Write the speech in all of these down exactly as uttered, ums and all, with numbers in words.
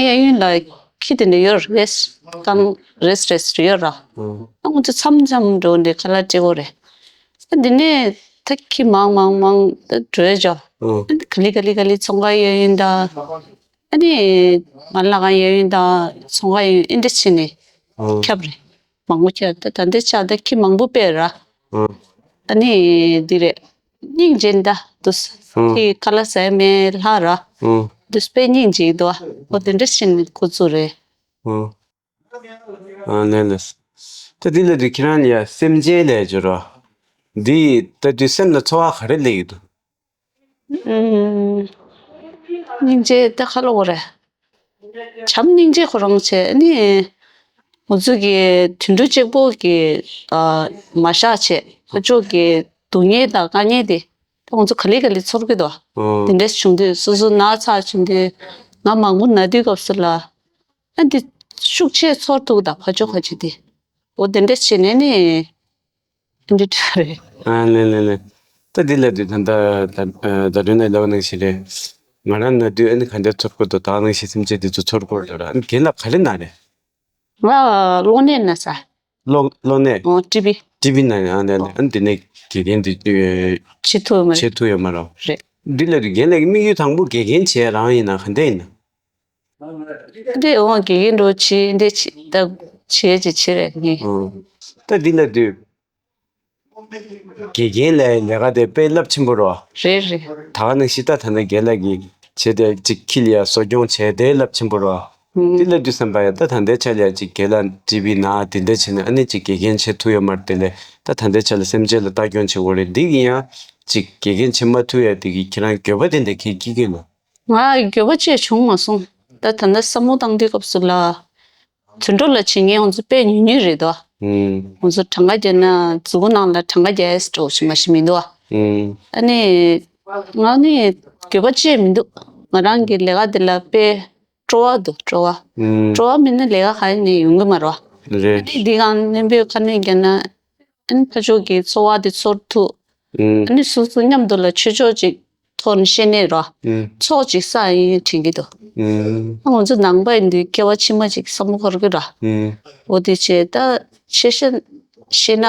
གཡས་གཡོན་ལ་ཁྱི་དེ་འདྲ་ཡོད་རེད། རྐང་རེས་རེས་ཡོད་ར། ཨ་ང་ཚོ་མཚམས་མཚམས་འགྲོ་འདྲ་ཁ་ལག་སྤྲད་དགོས་རེད། ཨ་འདི་ནས་ད་ཁྱི་མང་མང་མང་ད་འགྲོ་ཡ་ཅོ། ཨ་འདི་ག་ལེ་ག་ལེ་ག་ལེ་ཚོང་ཁང་གཡས་གཡོན་དང་། ཨ་ནི་མ་ལག་ཁང་གཡས་གཡོན་དང་ཚོང་ཁང་གཡས་གཡོན་ཨེ་འདྲ་བྱས་ནས་ཁྱབ་རེད། མང་པོ་ཆགས། ད་ད་འདི་ཆགས་ད་ཁྱི་མང་པོ་སྤེལ་ར། ཨ་ནི་འདི་རེད། སྙིང་རྗེ་འདྲ་འདུག་ཁྱི་ཁ་ལག་ཟ་མེད་ལྷག་ར། འདུག་དཔེ་སྙིང་རྗེ་འདུག་འོ་དེ་འདྲ་བྱས་ནས་འགོ་བཙུགས་རེད། ཨ་ལས་ལས། ད་འདི་ལ་དུས་ཁྱེད་རང་ལ་ཡ་སེམས་ཅན་ལས་སྦྱོར་བ། འདི་ད་དུས་སེམས་ལ་ཚོར་བ་ག་རེ་སླེབས་ཀྱི་འདུག་ཨུམ། སྙིང་རྗེ་ད་ཁ་ལོ་བོ་རེད། བྱམས་སྙིང་རྗེ་ཁོ་རང་བྱས་ནི། ང་ཚོ་གི་དུད་འགྲོ་གཅིག་པོ་གི་ཨ་མ་བཞག་བྱས་ཁ་ཕྱོགས་ཀྱི་སྡུག་བསྔལ་དང་དཀའ་ངལ་དེ་ད་ང་ཚོ་ག་ལེ་ག་ལེ་ཚོར་གི་འདུག་ཨོ། དེ་འདྲ་བྱུང་དུས་སོ་སོ་ན་ཚ་བྱུང་དུས་ང་མང་པོ་ན་དུས་སྐབས་སུ་ལ་ཨ་འདི་ཤུགས་ཆེ་ཚོར་འདུག་ད་ཕ་ཕྱོགས་ཁ་ཅིག་དེ་འོ་དེ་འདྲ་བྱས་ནས་ནི། འདི་འདྲ་རེད། ཨ་ལེ་ལེ་ལེ། ད་འདི་ལ་དུས་ད་ལྟ་ད་ད་དུས་ན་ལོ་ནང་བཞིན་རེད། ང་རང་ན་དུས་ཨ་ནི་ག་འདྲ་ཚོར་གི་འདུག་ད་ནང་བཞིན་སེམས་ཅན་འདི་ཚོ་ཚོར་གི་འདུག་ར། ཨ་ནི་རྒན་ལགས་ག་རེ་ན་རེད། ང་གློ་ནད་ན་ས། གློ་གློ་ནད། ཨོ་ཀྲི་བི། ཀྲི་བི་ན་ཡང་ཨ་ནི་ཨ་ནི་འདི་ནས་དགེ་རྒན་འདི་བྱེད་ཐུབ་མ་རེད། བྱེད་ཐུབ་ཡོད་མ་རེད། རེད། འདི་ལ་དུས་རྒན་ལགས་ཀྱི་དམིགས་ཡུལ་དང་པོ་དགེ་རྒན་བྱས་རང་ཡིན་ན་ག་འདྲ་ཡིན་ན། འདི་འོང་དགེ་རྒན་འགྲོ་ཆེ་འདི་ཆེ་ད་ཆེ་ཆེ་ཆེ་རེད་ངས། ཨོ། ད་འདི་ལ་དུས། དགེ་རྒན་ལས་ལས་ཀ་དེ་དཔེ་རླབས་ཆེན་པོ་རོ། རེད་རེད། ད་ག་ནང་བཞིན་ད་ད་ནི་རྒན་ལགས་ཀྱིས་བྱས་ཏེ་ཅིག་ཁྱི་ལ་ཡ་གསོ་སྐྱོང་བྱས་དེ་རླབས་ཆེན་པོ་རོ། ཨུམ། འདི་ལ་དུས་བསམ་པ་ཡ་ད་ད་ལྟའི་ཆ་ལ་ཡ་ཅིག་རྒན་ལགས་ཀྲི་བི་ན་དེ་འདྲ་བྱས་ནས་ཨ་ནི་ཅིག་དགེ་རྒན་བྱེད་ཐུབ་ཡོད་མ་རེད་དེ་ལས་ད་ད་ལྟའི་ཆ་ལ་སེམས་ཅན་ལ་ལྟ་སྐྱོང་བྱེད་དགོས་རེད། འདི་གི་ཡང་ཅིག་དགེ་རྒན་བྱེད་མ་ཐུབ་ཡ་དེ་གི་ཁྱེད་རང་འགྱོད་པ་དེ་འདྲ་གི་སྐྱེ་གི་ཡོད་ན། ང་འགྱོད་པ་ཅིག་བྱུང་མ་སོང་། ད་ད་ལྟ་བསམ་བློ་བཏང་དུས་སྐབས་སུ་ལ། དུད་འགྲོ་ལ་བྱེད་མཁན་ང་ཚོ་དཔེ་ཉུང་ཉུང་རེད་དོ། ཨུམ། ང་ཚོ་གྲངས་ཀ་བརྒྱབ་ན་མཛུ་གུ་ནང་ལ་གྲངས་ཀ་བརྒྱབ་ཡས་འགྲོ་ཞིག་མ་ཞིག་མི་འདུག་ཨ། ཨུམ། ཨ་ནི། ང་ནི་འགྱོད་པ་ཅིག་མི་འདུག་ང་རང་གི་ལས་ཀ་འདི་ལ་དཔེ་སྤྲོ་བ་འདུག་སྤྲོ་བ། ཨུམ། སྤྲོ་བ་མེད་ན་ལས་ཀ་ག་ནས་ཡོང་གི་མ་རེད་བ། རེད། ཨ་ནི་འདི་གང་རྣོན་པོའི་ཁ་སྣོན་བརྒྱབ་ན། ཨ་ནི་ཕ་ཕྱོགས་ཀྱི་འཚོ་བ་དེ་ཚོར་ཐུབ། ཨུམ། ཨ་ནི་སོ་སོ་མཉམ་དུ་ལ་ཆོས་ཕྱོགས་ཅིག་ཐོག་ནས་བཤད་ནས་རོ། ཨུམ། ཚོགས་ཅིག་བསགས་ཡིན་དྲན་གྱི་འདུག་ཨུམ། ཨ་ང་ཚོ་ནང་པ་ཡིན་དུས་སྐྱེ་བ་ཕྱི་མ་ཅིག་བསམ་བློ་འཁོར་གྱི་ར། ཨུམ། འོ་དེ་བྱས་ད་ཆེ་ཤོས་བཤད་ན་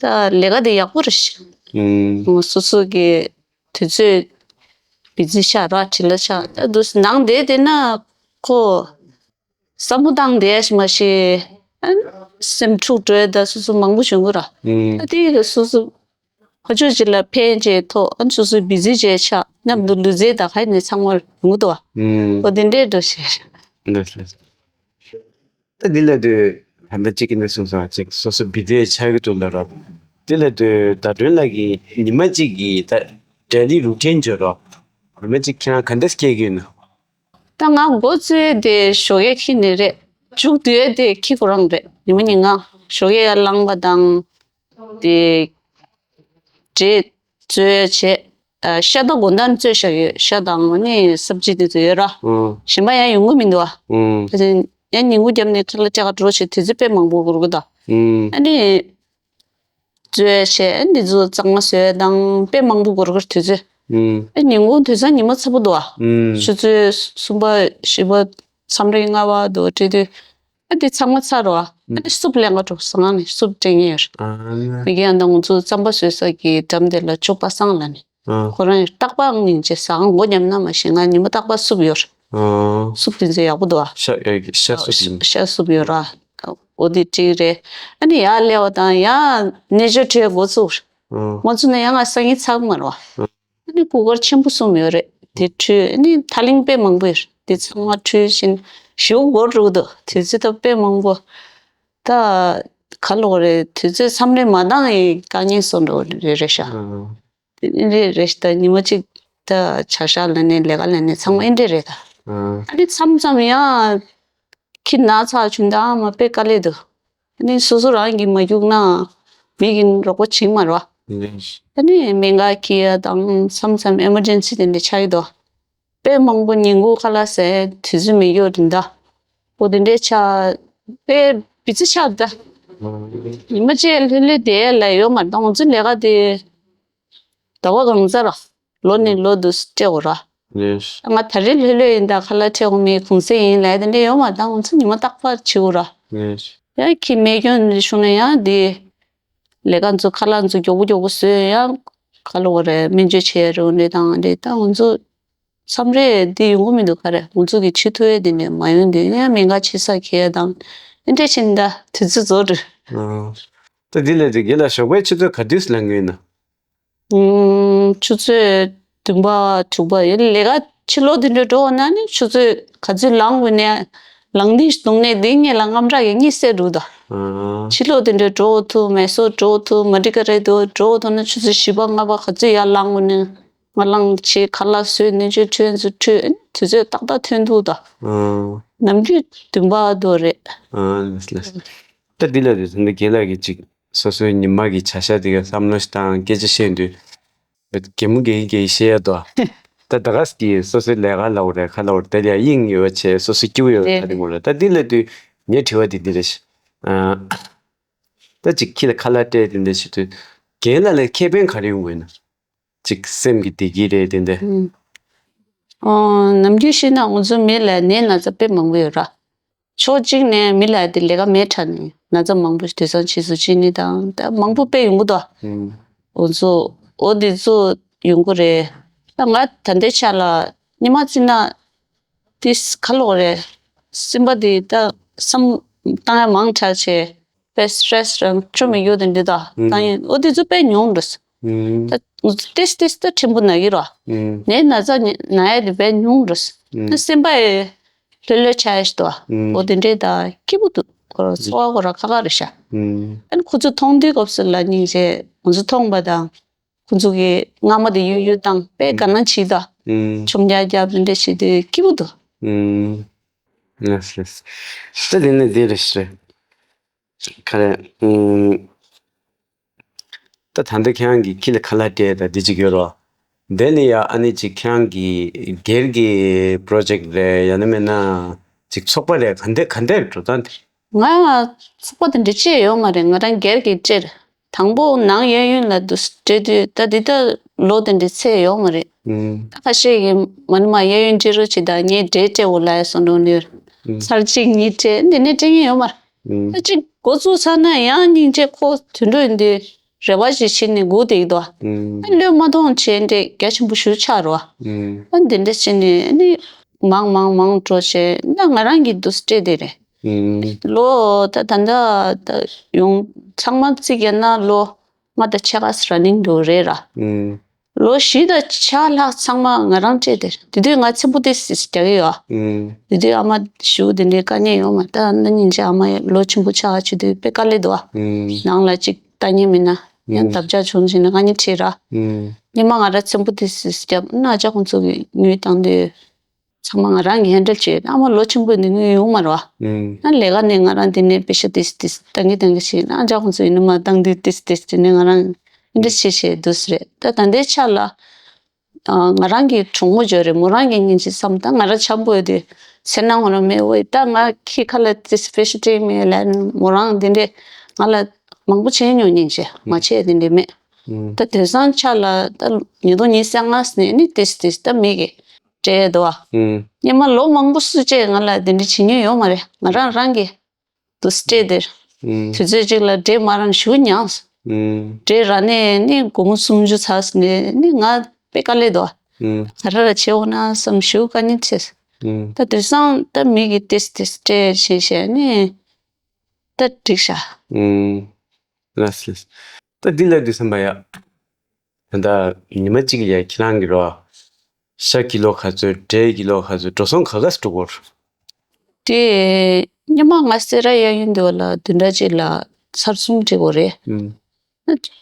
ད་ལས་ཀ་དེ་ཡག་པོ་རེད་ཤག་ཨུམ། སོ་སོ་གི་དུས་ཚོད་བི་ཛི་ཤག་ར་བྲེལ་ལ་ཤག་ད་འདུག་ནང་བསྡད་བསྡད་ན་ཁོ། བསམ་བློ་བཏང་བསྡད་ཡ་ཞིག་མ་ཤེས། ཨ་སེམས་འཁྲུག་འགྲོ་ཡ་ད་སོ་སོ་མང་པོ་བྱུང་གི་ར། ཨུམ། ཨ་དེ་གི་སོ་སོ་ཕ་ཕྱོགས་གཅིག་ལ་ཕན་བྱས་ཐོག་ཨ་སོ་སོ་བི་ཛི་བྱས་ཆགས་མཉམ་དུ་ལུས་རྩལ་ད་ག་ནས་ཚང་མ་ཡོང་གི་འདུག་བ། ཨུམ། ཨོ་དེ་འདྲས་འགྲོ་བྱས། ལགས་ལགས། ད་འདི་ལ་དུས་ད་ལྟ་གཅིག་གིས་ནས་གསུངས་སོང་ཅིག་སོ་སོ་བི་ཛི་ཆགས་ཀྱི་འདུག་ལ་ར། འདི་ལ་དུས་ཟླ་སྒྲོན་ལགས་ཀྱིས་ཉི་མ་གཅིག་གི་ད་ཌེ་ལི་རུ་ཊིན་བརྗོད་རོགས། ཉི་མ་གཅིག་ཁྱེད་རང་ག་འདྲས་སྐྱེལ་གྱི་ཡོད་ན། ད་ང་འགོ་བཙུགས་དེ་ཞོགས་ཀས་ཁྱི་ནས་རེད། མཇུག་བསྡུ་ཡས་དེ་ཁྱི་ཁོ་རང་རེད། ཉི་མ་ཉིན་ལྔ་ཞོགས་ཀས་ཡར་ལངས་པ་དང་། དེ་འབྲས་བཙོས་བྱས། ཨ་ཤ་དང་སྒོ་འདང་བཙོས་བཞག་ཡོད། ཤ་དང་ནི་སབ་ཇི་དེ་ཚོ་ཡོད་ར། ཨང་། གཞན་པ་ཡང་ཡོང་གི་མི་འདུག་ཨ། ཨང་། ད་ཡང་ཉིན་གུང་རྒྱབ་ནས་ཁ་ལག་སྤྲད་ག་འགྲོ་བྱས་དུས་ཚོད་དཔེ་མང་པོ་འགོར་གི་འདུག་ཨང་། ཨ་ནི། བཙོས་བྱས་འདི་ཚོ་གཙང་མ་བཟོས་དང་དཔེ་མང་པོ་འགོར་གི་དུས་ཚོད། ཨུམ། ཨེ་ཉིན་གུང་དུས་སང་ཉི་མ་ཚ་པོ་འདུག་ཨ། ཨུམ། ཆུ་ཚོད་གསུམ་པ་བཞི་པ་མཚམས་རེ་ལྔ་པ་འདུག་སྤྲད་དུས། ཨ་འདི་ཚང་མ་ཚར་རོ་ཨ། ཨ་འདི་སུབ་ལེན་ག་འགྲོ་ཟ་ཁང་ནས་སུབ་སྤྲད་ངེས་ཡོད། ཨ་ནི། མི་རྒན་ཡང་ད་ང་ཚོ་རྩམ་པ་བཟོས་ས་གི་འགྲམ་དེ་ལ་ཅོ་པ་སངས་ལ་ནི། ཨ། ཁོ་རང་ཡང་རྟག་པར་ངེས་ཅེས་ཟ་ཁང་སྒོ་ཉམས་ན་མ་ཤེས་ང་ཉི་མ་རྟག་པར་སུབ་ཡོད། ཨོ། སུབ་དེ་ཚོ་ཡག་པོ་འདུག་ཨ། ཤ་ཡ་ཤ་སུབ་ཡིན། ཤ་སུབ་ཡོད་ར། འོ་དེ་ཅིག་རེད། ཨ་ནི་ཡར་སླེབས་པ་དང་ཡང་རྣལ་འབྱོར་ཁྲིད་འགོ་བཙུགས། ཨོ། མ་བཙུགས་ན་ཡང་ང་སང་ཉིན་ཚར་གི་མ་རེད་བ། ཨ་ནི་གུ་གར་ཆེན་པོ་གསུམ་ཡོད་རེད་དེ་འཁྲུད་ཨ་ནི་ཐག་ལིང་དཔེ་མང་པོ་ཡོད་རེད་དེ་ཚང་མ་འཁྲུད་བཞིན་ཞེ་པོ་འགོར་འགྲོ་གི་འདུག་དེ་ཚོ་ད་དཔེ་མང་པོ། ད་ག་ལོག་རེད་དུས་ཚོད་མཚམས་རེ་མ་འདང་ཡི་དཀའ་ངལ་སོགས་འགྲོ་གི་རེད་ཤག་ཨ། དེ་འདྲས་རེད་ཤག་ད་ཉི་མ་གཅིག་ད་བྱ་ཤག་ལ་ནས་ལས་ཀ་ལ་ནས་ཚང་མ་ཨེ་འདྲས་རེད་ད། ཨ། ཨ་ནི་མཚམས་མཚམས་ཡང་ཁྱི་ན་ཚ་བྱུང་ད་ཨ་མ་དཔེ་དཀའ་ལས་འདུག་ཨ་ནི་སོ་སོ་རང་གིས་མ་རྒྱུག་ན་མི་གིས་རོགས་པ་བྱེད་མ་རེད་བ། ཨ་ནི་སྨན་ཁང་ཁྱི་ཡ་དང་མཚམས་མཚམས་ཨེ་མར་ཇེན་སི་དེ་འདྲས་ཆགས་ཀྱི་འདུག་དཔེ་མང་པོ་ཉིན་གུང་ཁ་ལག་ཟས་དུས་ཚོད་མེད་རྒྱུ་རེད་ད། འོ་དེ་འདྲས་ཆགས་དཔེ་བི་ཛི་ཆགས་ད། ཉི་མ་གཅིག་ལྷོད་ལྷོད་བསྡད་ལ་ཡོད་མ་རེད་ད་ང་ཚོའི་ལས་ཀ་དེ། ཟླ་བ་གང་ཚར་ར། ལོ་ནས་ལོ་དུ་སྤྲད་འོ་ར། ང་ད་རེས་ལྷོད་ལྷོད་ཡིན་ད། ཁ་ལག་སྤྲད་དགོས་མེད། གུང་སེང་ཡིན་ལབ་དེ་འདྲ་ཡོད་མ་རེད། ད་ང་ཚོ་ཉི་མ་རྟག་པར་བྱེད་དགོས་ར། ཡང་ཁྱི་རྨས་སྐྱོན་འདི་བྱུང་ན་ཡང་འདི་ལས་ཀ་ཚོ་ཁ་ལག་ཚོ་མགྱོགས་པོ་མགྱོགས་པོ་བཟོས། ཡང་ག་ལབ་དགོས་རེད། སྨན་བཅོས་བྱེད་ཡ་རེད་འདི་དང་འདི། ད་ང་ཚོ་མཚམས་རེ་འདི་ཡོང་གི་མི་འདུག་ག་རེ། ང་ཚོ་གི་བྱེད་ཐུབ་ཡ་འདི་ནས་མ་ཡོང་དུས་ཡང་སྨན་ཁང་ཕྱི་ས་འཁེལ་ཡ་དང་འདི་འདྲ་བྱས་ནས་ད་དུས་ཚོད་རྫོགས་འགྲོ། ཨ། ད་འདི་ལས་དེ་རྒན་ལགས་ཞོགས་པའི་ཆུ་ཚོད་ག་དུས་ལངས་གི་ཡོད་ན། ཨུམ། ཆུ་ཚོད་བདུན་པ་དྲུག་པ་ཡིན། ལས་ཀ་ཕྱི་ལོགས་དེ་འདྲ་འགྲོ་འོང་ན་ནི་ཆུ་ཚོད་ག་ཚོད་ལངས་དགོས་ནས་ལངས་དུས་གདོང་ནས་དེ་ངས་ལ་རྔམ་དྲག་གི་གཉིད་སད་འགྲོ་ད། ཨ། ཕྱི་ལོགས་དེ་འདྲ་འགྲོ་ཐུབ། མེ་སོར་འགྲོ་ཐུབ། མ་ཏི་ཀ་རེ་དུ་འགྲོ་ཐུབ་ན་ཆུ་ཚོད་བཞི་པ་ལྔ་པ་ག་ཚོད་ཡར་ལངས་དགོས་ནས་ང་ལངས་བྱས་ཁ་ལག་བཟོས། སྨན་བཅོས་འཕྲོད་ཚོ་འཕྲོད། དུས་ཚོད་ཏག་ཏག་ཐོན་འདུག་ད། ཨ། ནམ་རྒྱུན་བདུན་པ་དུ་རེད། ཨ། ལགས་ལགས། ད་འདི་ལ་དེ་ཚོ་འདི་རྒན་ལགས་ཀྱིས་ཅིག་སོ་སོའི་ཉི་མ་གི་བྱ་བཞག་དེ་ག་བསམ་བློ་ཞིག་བཏང་སྐད་ཆ་བཤད་དུས། གད་མོ་བགད་ཀྱིན་བགད་ཀྱིན་བཤད་ཡ་དོ། ད་ད་ག་ས་གི་སོ་སོའི་ལས་ཀ་ལབ་རེད། ཁ་ལབ་རེད། དེ་ལ་ཡ་དབྱིངས་ཡོད་བྱས་སོ་སོ་སྐྱིད་པོ་ཡོད་རེད། ད་དེ་མོ་རེད། ད་འདི་ལ་དུས་ངའི་དྲི་བ་དེ་འདི་རེད་ཤག་ཨ། ད་ཅིག་ཁྱི་ལ་ཁ་ལག་སྤྲད་དེ་འདྲ་བྱེད་དུས་རྒན་ལགས་ལ་ཁེ་ཕན་ག་རེ་ཡོང་གི་ཡོད་ན། ཅིག་སེམས་ཀྱི་བདེ་སྐྱིད་རེད་དེ་འདྲ། ཨོ། ནམ་རྒྱུན་བཤད་ན་ང་ཚོ་མི་ལ་ནད་ན་ཚ་དཔེ་མང་པོ་ཡོད་ར། ཕྱོགས་གཅིག་ནས་མི་ལ་དེ་ལས་ཀ་མེད་དྲགས་ནས་ན་ཚ་མང་པོ་དུས་སང་ཕྱིས་སུ་ཕྱིན་ནི་དང་ད་མང་པོ་དཔེ་ཡོང་གི་འདུག་ཨ། ཨོ་ཚོ་ཨོ་དེ་ཚོ་ཡོང་གི་རེད། ད་ང་ད་ལྟའི་ཆ་ལ་ཉི་མ་གཅིག་ན་དེ་ག་ལབ་དགོས་རེད། སེམས་པ་དེ་ད་བསམ་བཏང་ཡ་མང་དྲགས་བྱས། དཔེ་སི་ཊེ་རེ་སི་རང་བཅོ་མི་དགོས་དེ་འདྲ་ད། ད་ཡིན་ཨོ་དེ་ཚོ་དཔེ་ཉུང་འགྲོ། ད་ཏེས་ཏེས་ད་ཕྲན་བུ་ན་གི་རོ། ནས་ན་ཚ་ན་ཡ་དེ་དཔེ་ཉུང་འགྲོ། ད་སེམས་པ་ཡི་ལྷོད་ལྷོད་ཆགས་ཡ་ཞིག་འདུག་ཨོ་དེ་འདྲའི་ད་སྐྱིད་པོ་འདུག་ཁོ་རང་འཚོ་བ་ཁོ་རང་ཁག་ཁག་རེད་ཤག་ཨ་ནི་ཁོ་ཚོ་མཐོང་དུས་སྐབས་སུ་ལ་སྙིང་རྗེ། ང་ཚོ་མཐོང་པ་དང་ཁོ་ཚོ་གི་རྔ་མ་དེ་གཡུག་གཡུག་བཏང་དཔེ་དགའ་སྣང་བྱེད་ད། ཆོམ་རྒྱག་རྒྱབ་དེ་འདྲ་བྱེད་དུས་སྐྱིད་པོ་འདུག་ལགས་ལགས། ད་དེ་ནས་དེ་རེད་ཤག་ག་རེ། ཨུམ། ད་ད་ལྟ་ཁྱེད་རང་གིས་ཁྱི་ལ་ཁ་ལག་སྤྲད་ད་འདི་གཅིག་ཡོད་རོ། དེ་ནས་ཡ་ཨ་ནི་ཅིག་ཁྱེད་རང་གི་སྒེར་གྱི་པྲོ་ཇེག་རེད། ཡང་ན་མིན་ན་ཅིག་ཚོགས་པ་རེད། ག་འདྲ་ག་འདྲ་འགྲོ་སྟངས་དེ། ང་ཚོགས་པ་དེ་འདྲ་ཅི་ཡོད་མ་རེད། ང་རང་སྒེར་གྱི་སྤྲད། དང་པོ་ནང་གཡས་གཡོན་ལ་དུ་སྤྲད་དུས་ད་འདི་ད་ལོ་དེ་འདྲ་ཚད་ཡོད་མ་རེད། ཨུམ། ད་ཁ་ཤས་ཀྱིས་མ་ནི་མ་གཡས་གཡོན་སྤྲད་རོགས་བྱེད་ད་ངས་འབྲས་སྤྲད་འོ་ལབ་ཡ་སོང་འགྲོ་ནི་ཡོད། ཨུམ། ཚར་གཅིག་གཉིས་སྤྲད་འདི་ནས་སྤྲད་མཁན་ཡོད་མ་རེད། ཨུམ། ད་གཅིག་འགོ་བཙུགས་ཚར་ན་ཡང་སྙིང་རྗེ་ཁོ་དུད་འགྲོ་ཡིན་དུས་རེ་བ་ཞིག་བྱེད་ནས་སྒུག་བསྡད་ཀྱི་འདུག་ཨ། ཨུམ། བློས་མ་ཐོངས་བྱས་འདྲེ་རྒྱ་ཆེན་པོ་ཞུ་ཆགས་རོ། ཨུམ། ཨ་འདི་འདྲ་བྱས་ནས་ཨ་ནི་མང་མང་མང་འགྲོ་བྱས་ན་ང་རང་གི་འདུག་སྤྲད་བསྡད་རེད། ཨུམ། ལོ་ད་ད་ལྟ་ད་ཡོང་ཚང་མ་རྩིས་རྒྱག་ན་ལོ་ལྔ་དང་ཕྱེད་ཀ་ར་ནིང་འགྲོ་རེད་ར། ཨུམ། ལོ་བཞི་དང་ཕྱེད་ལྷག་ཚང་མ་ང་རང་སྤྲད་དེ་དེ་དུས་ང་ཚེམ་བུ་དེ་སིས་རྒྱག་གི་ཡོད། ཨུམ། དེ་དུས་ཨ་མ་ཞུ་དེ་འདྲའི་དཀའ་ངལ་ཡོད་མ་རེད། ད་ཨ་ནི་སྙིང་རྗེ་ཨ་མ་ལོ་ཆེན་པོ་ཆགས་བྱེད་དུས་དཔེ་དཀའ་ལས་འདུག་ཨ། ཨུམ། ནང་ལ་ཅིག་ལྟ་མཁན་མིན་ན་ཡང་ཨུམ། འདབ་ཆགས་བྱུང་བྱས་ན་དཀའ་ངལ་འཕྲད་ར། ཨུམ། སྔོན་མ་ང་རང་ཚེམ་བུ་དེ་སིས་རྒྱབ་ན་ཨ་ཅག་ཁོང་ཚོ་གི་དངུལ་བཏང་དུས། ཚང་མ་ང་རང་གིས་ཧེན་ཌལ་བྱས། ཨ་མ་ལོ་ཆེན་པོ་འདི་དངུལ་ཡོང་མ་རེད་བ། ཨུམ། ཨ་ལས་ཀ་ནས་ང་རང་འདི་ནས་པེ་ཤ་ཏིས་ཏིས་བཏང་གི་བཏང་གི་བྱས་ན་ཨ་ཅག་ཁོང་ཚོ་ཡིན་ན་མ་བཏང་དུས་ཏིས་ཏིས་དེ་ནས་ང་རང་ཧེན་ཌལ་བྱས་བྱས་འདུག་སེ་རེད། ད་ད་ལྟའི་ཆ་ལ་ཨ་ང་རང་གི་གྲོགས་མོ་ཅིག་ཡོད་རེད། མོ་རང་གི་སྙིང་རྗེ་བསམ། ད་ང་རང་འཆམ་པོ་ཡོད་དུས་ཚེ་ན་ང་རང་མེད་འོ། ད་ང་ཁྱི་ཁ་ལ་ཏིས་པེ་ཤ་སྤྲད་མེད་ལབ་མོ་རང་འདི་འདྲས་ང་ལ་མང་པོ་བྱས་མྱོང་། སྙིང་རྗེ་མ་བྱས་དེ་འདྲས་མེད། ཨུམ། ད་དེང་སང་ཆ་ལ་ད་ཉིས་སྟོང་ཉི་ཤུ་རྩ་ལྔ་ནས་ནི་ཏིས་ཏིས་ད་མི་གི་སྤྲད་འདུག་བ། ཨུམ། སྔོན་མ་ལོ་མང་པོ་སུ་གཅིག་ང་ལ་དེ་འདྲ་བྱེད་མྱོང་ཡོད་མ་རེད། ང་རང་རང་གིས་དུ་སྤྲད་དེ། ཨུམ། དུས་ཚོད་གཅིག་ལ་འབྲས་མ་རག་ན་ཞེ་པོ་ཉམས། ཨུམ། འབྲས་རག་ནས་ནི་སྒོར་མོ་སུམ་ཅུ་ཚར་ནས་ནི་ང་དཔེ་དཀའ་ལས་འདུག་བ། ཨུམ། ག་རེ་ར་བྱེད་འོང་ན་བསམ་ཞེ་པོ་དཀའ་ངལ་འཕྲད། ཨུམ། ད་དེང་སང་ད་མི་གིས་ཏིས་ཏིས་སྤྲད་བྱས་བྱས་ནི་ད་འགྲིག་ཤག་ཨུམ། ལགས་སོ། ད་འདི་ལབ་དུས་ཙམ་པ་ཡ། ད་ལྟ་ཉི་མ་གཅིག་ལ་ཡ་ཁྱེད་རང་གི་རོ། ཤ་ཀི་ལོ་ག་ཚོད་འབྲས་ཀི་ལོ་ག་ཚོད་འགྲོ་སོང་ག་ག་ཙམ་འགྲོ་གི་ཡོད། དེ་སྔོན་མ་ང་སེ་ར་གཡས་གཡོན་དེ་བ་ལ་བདུན་ཕྲག་གཅིག་ལ་ཚར་གསུམ་སྤྲད་ཀྱི་ཡོད་རེད། ཨུམ།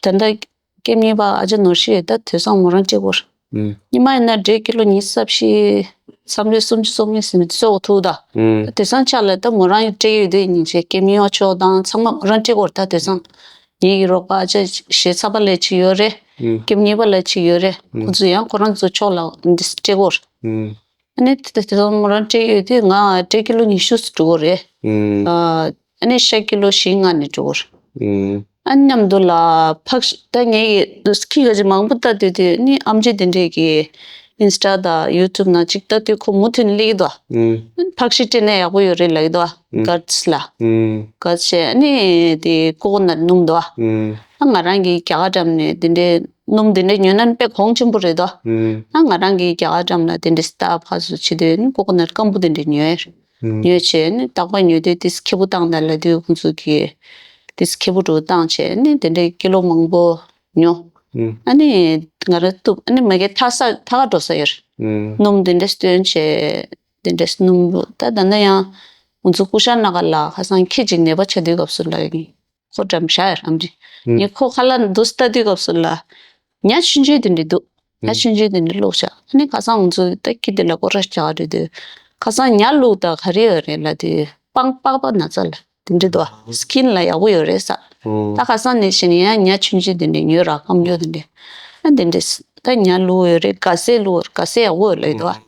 ད་ལྟ་སྐེམ་ཉེས་པ་ཨ་ཅག་ནོར་ཤི་ཡོད། ད་དེང་སང་མོ་རང་སྤྲད་ཀྱི་ཡོད། ཨུམ། སྔོན་མ་ཡིན་ན་འབྲས་ཀི་ལོ་ཉི་ཤུ་རྩ་བཞི་མཚམས་རེ་སུམ་ཅུ་སོ་གཉིས་ཟིན་ཚོགས་ཐུག་ད། ཨུམ། ད་དེང་སང་ཆ་ལ་ད་མོ་རང་ཡང་སྤྲད་ཀྱི་ཡོད་དུས་ཉིན་བྱེད་སྐེམ་ཉེས་ཆོག་དང་ཚང་མ་མོ་རང་སྤྲད་ཀྱི་ཡོད། ད་དེང་སང་ངེད་ཀྱི་རོགས་པ་ཨ་ཅག་ཞེ་ཚ་པ་ལས་གཅིག་ཡོད་རེད། ཨུམ། སྐེམ་ཉེས་པ་ལས་གཅིག་ཡོད་རེད། ཨུམ། ཁོང་ཚོ་ཡང་ཁོ་རང་ཚོ་ཕྱོགས་ལ་འདི་སྤྲད་ཀྱི་ཡོད། ཨུམ། ཨ་ནི་དེ་དེ་ཚོ་མོ་རང་སྤྲད་ཀྱི་ཡོད་དུས་ང་འབྲས་ཀི་ལོ་ཉི་ཤུ་ཙམ་འགྲོ་གི་ཡོད་རེད། ཨུམ། ཨ་ནི་ཤ་ཀི་ལོ་བཞི་ལྔ་ནས་འགྲོ་གི་ཡོད། ཨུམ། ཨ་མཉམ་དུ་ལ་ཕག་ཤ་ད་ངས་ཀྱི་ཁྱི་ག་ཅིག་མང་པོ་ལྟ་དུས་དུས་ནི་ཨམ་ཆི་དེ་འདྲས་ཀྱི་ ཨིན་སི་ཊ་དང་ཡུ་ཊུབ་ནང་གཅིག་ལྟ་དུས་ཁོ་མུ་མཐུད་ནས་སླེབས་ཀྱི་འདུག་ཨ། ཨུམ། ཕག་ཤི་སྤྲད་ན་ཡག་པོ་ཡོད་རེད་ལབ་ཀྱི་འདུག་ཨ། ཨུམ། གྷཊ་སི་ལ། ཨུམ། གྷཊ་སི་བྱས་ཨ་ནི་དེ་ཀོ་ཀོ་ནཊ་སྣུམ་འདུག་ཨ། ཨུམ། ཨ་ང་རང་གིས་རྒྱ་གར་འགྲམ་ནས་དེ་འདྲའི་སྣུམ་དེ་འདྲ་ཉོས་ན་དཔེ་གོང་ཆེན་པོ་རེད་འདུག་ཨ། ཨུམ། ཨ་ང་རང་གིས་རྒྱ་གར་འགྲམ་ལ་དེ་འདྲའི་སི་ཊར་ཕར་ཚུར་བྱེད་དུས་ནི་ཀོ་ཀོ་ནཊ་སྐམ་པོ་དེ་འདྲ་ཉོས། ཨུམ། ཉོས་བྱས་ནི་རྟག་པར་ཉོ་དུས་ཏིས་ཁེ་པོ་བཏང་དང་ལབ་དུས་ཁོང་ཚོ་གིས་ཏིས་ཁེ་པོ་འདྲ་བཏང་བྱས་ནི་དེ་འདྲའི་ཀི་ལོ་མང་པོ་ཉོ། ཨུམ། ཨ་ནི་ང་རང་གཏུབ་ཨ་ནི་མ་གི་ཐག་ས་ཐག་ཀ་འགྲོ་ས་ཡོད། ཨུམ། སྣུམ་དེ་འདྲ་སྟོན་བྱས་དེ་འདྲ་སྣུམ་ད་ད་ནི་ཡང་ང་ཚོ་ཀུ་ཤ་ན་ག་ལ་ཁ་སང་ཁྱི་གཅིག་ནད་པ་ཆགས་དུས་སྐབས་སུ་ལ་ཡིན། ཁོ་འགྲམ་བཞག་ཡར་ཨམ་ཅི། ཨུམ། ངས་ཁོ་ཁ་ལག་འདུག་ལྟ་དུས་སྐབས་སུ་ལ། ཉ་ཆུང་ཆུང་དེ་འདྲ་འདུག་ཉ་ཨུམ། ཆུང་ཆུང་དེ་འདྲ་བླུགས་བཞག་ཨ་ནི་ཁ་སང་ང་ཚོ་ད་ཁྱི་དེ་ལ་སྐོར་ར་རྒྱག་རེད་དུས། ཁ་སང་ཉ་བླུགས་ད་ག་རེ་ཡོད་རེད་ལབ་དུས་པང་པགས་པ་ན་ཚ་ལ་དེ་འདྲ་འདུག་ཨ། སི་ཀིན་ལ་ཡག་པོ་ཡོད་རེད་ས། ཨུམ། ད་ཁ་སང་ནས་བྱས་ནས་ཡང་ཉ་ཆུང་ཆུང་དེ་འདྲ་ཉོས་ར་སྐམ་ཉོ་དེ་འདྲ། ཨ་དེ་འདྲ་ད་ཉ་བླུགས་ཡོད་རེད། སྒ་སེ་བླུགས་སྒ་སེ་ཡག་པོ་ཡོད་ལབ་འདུག་ཨ།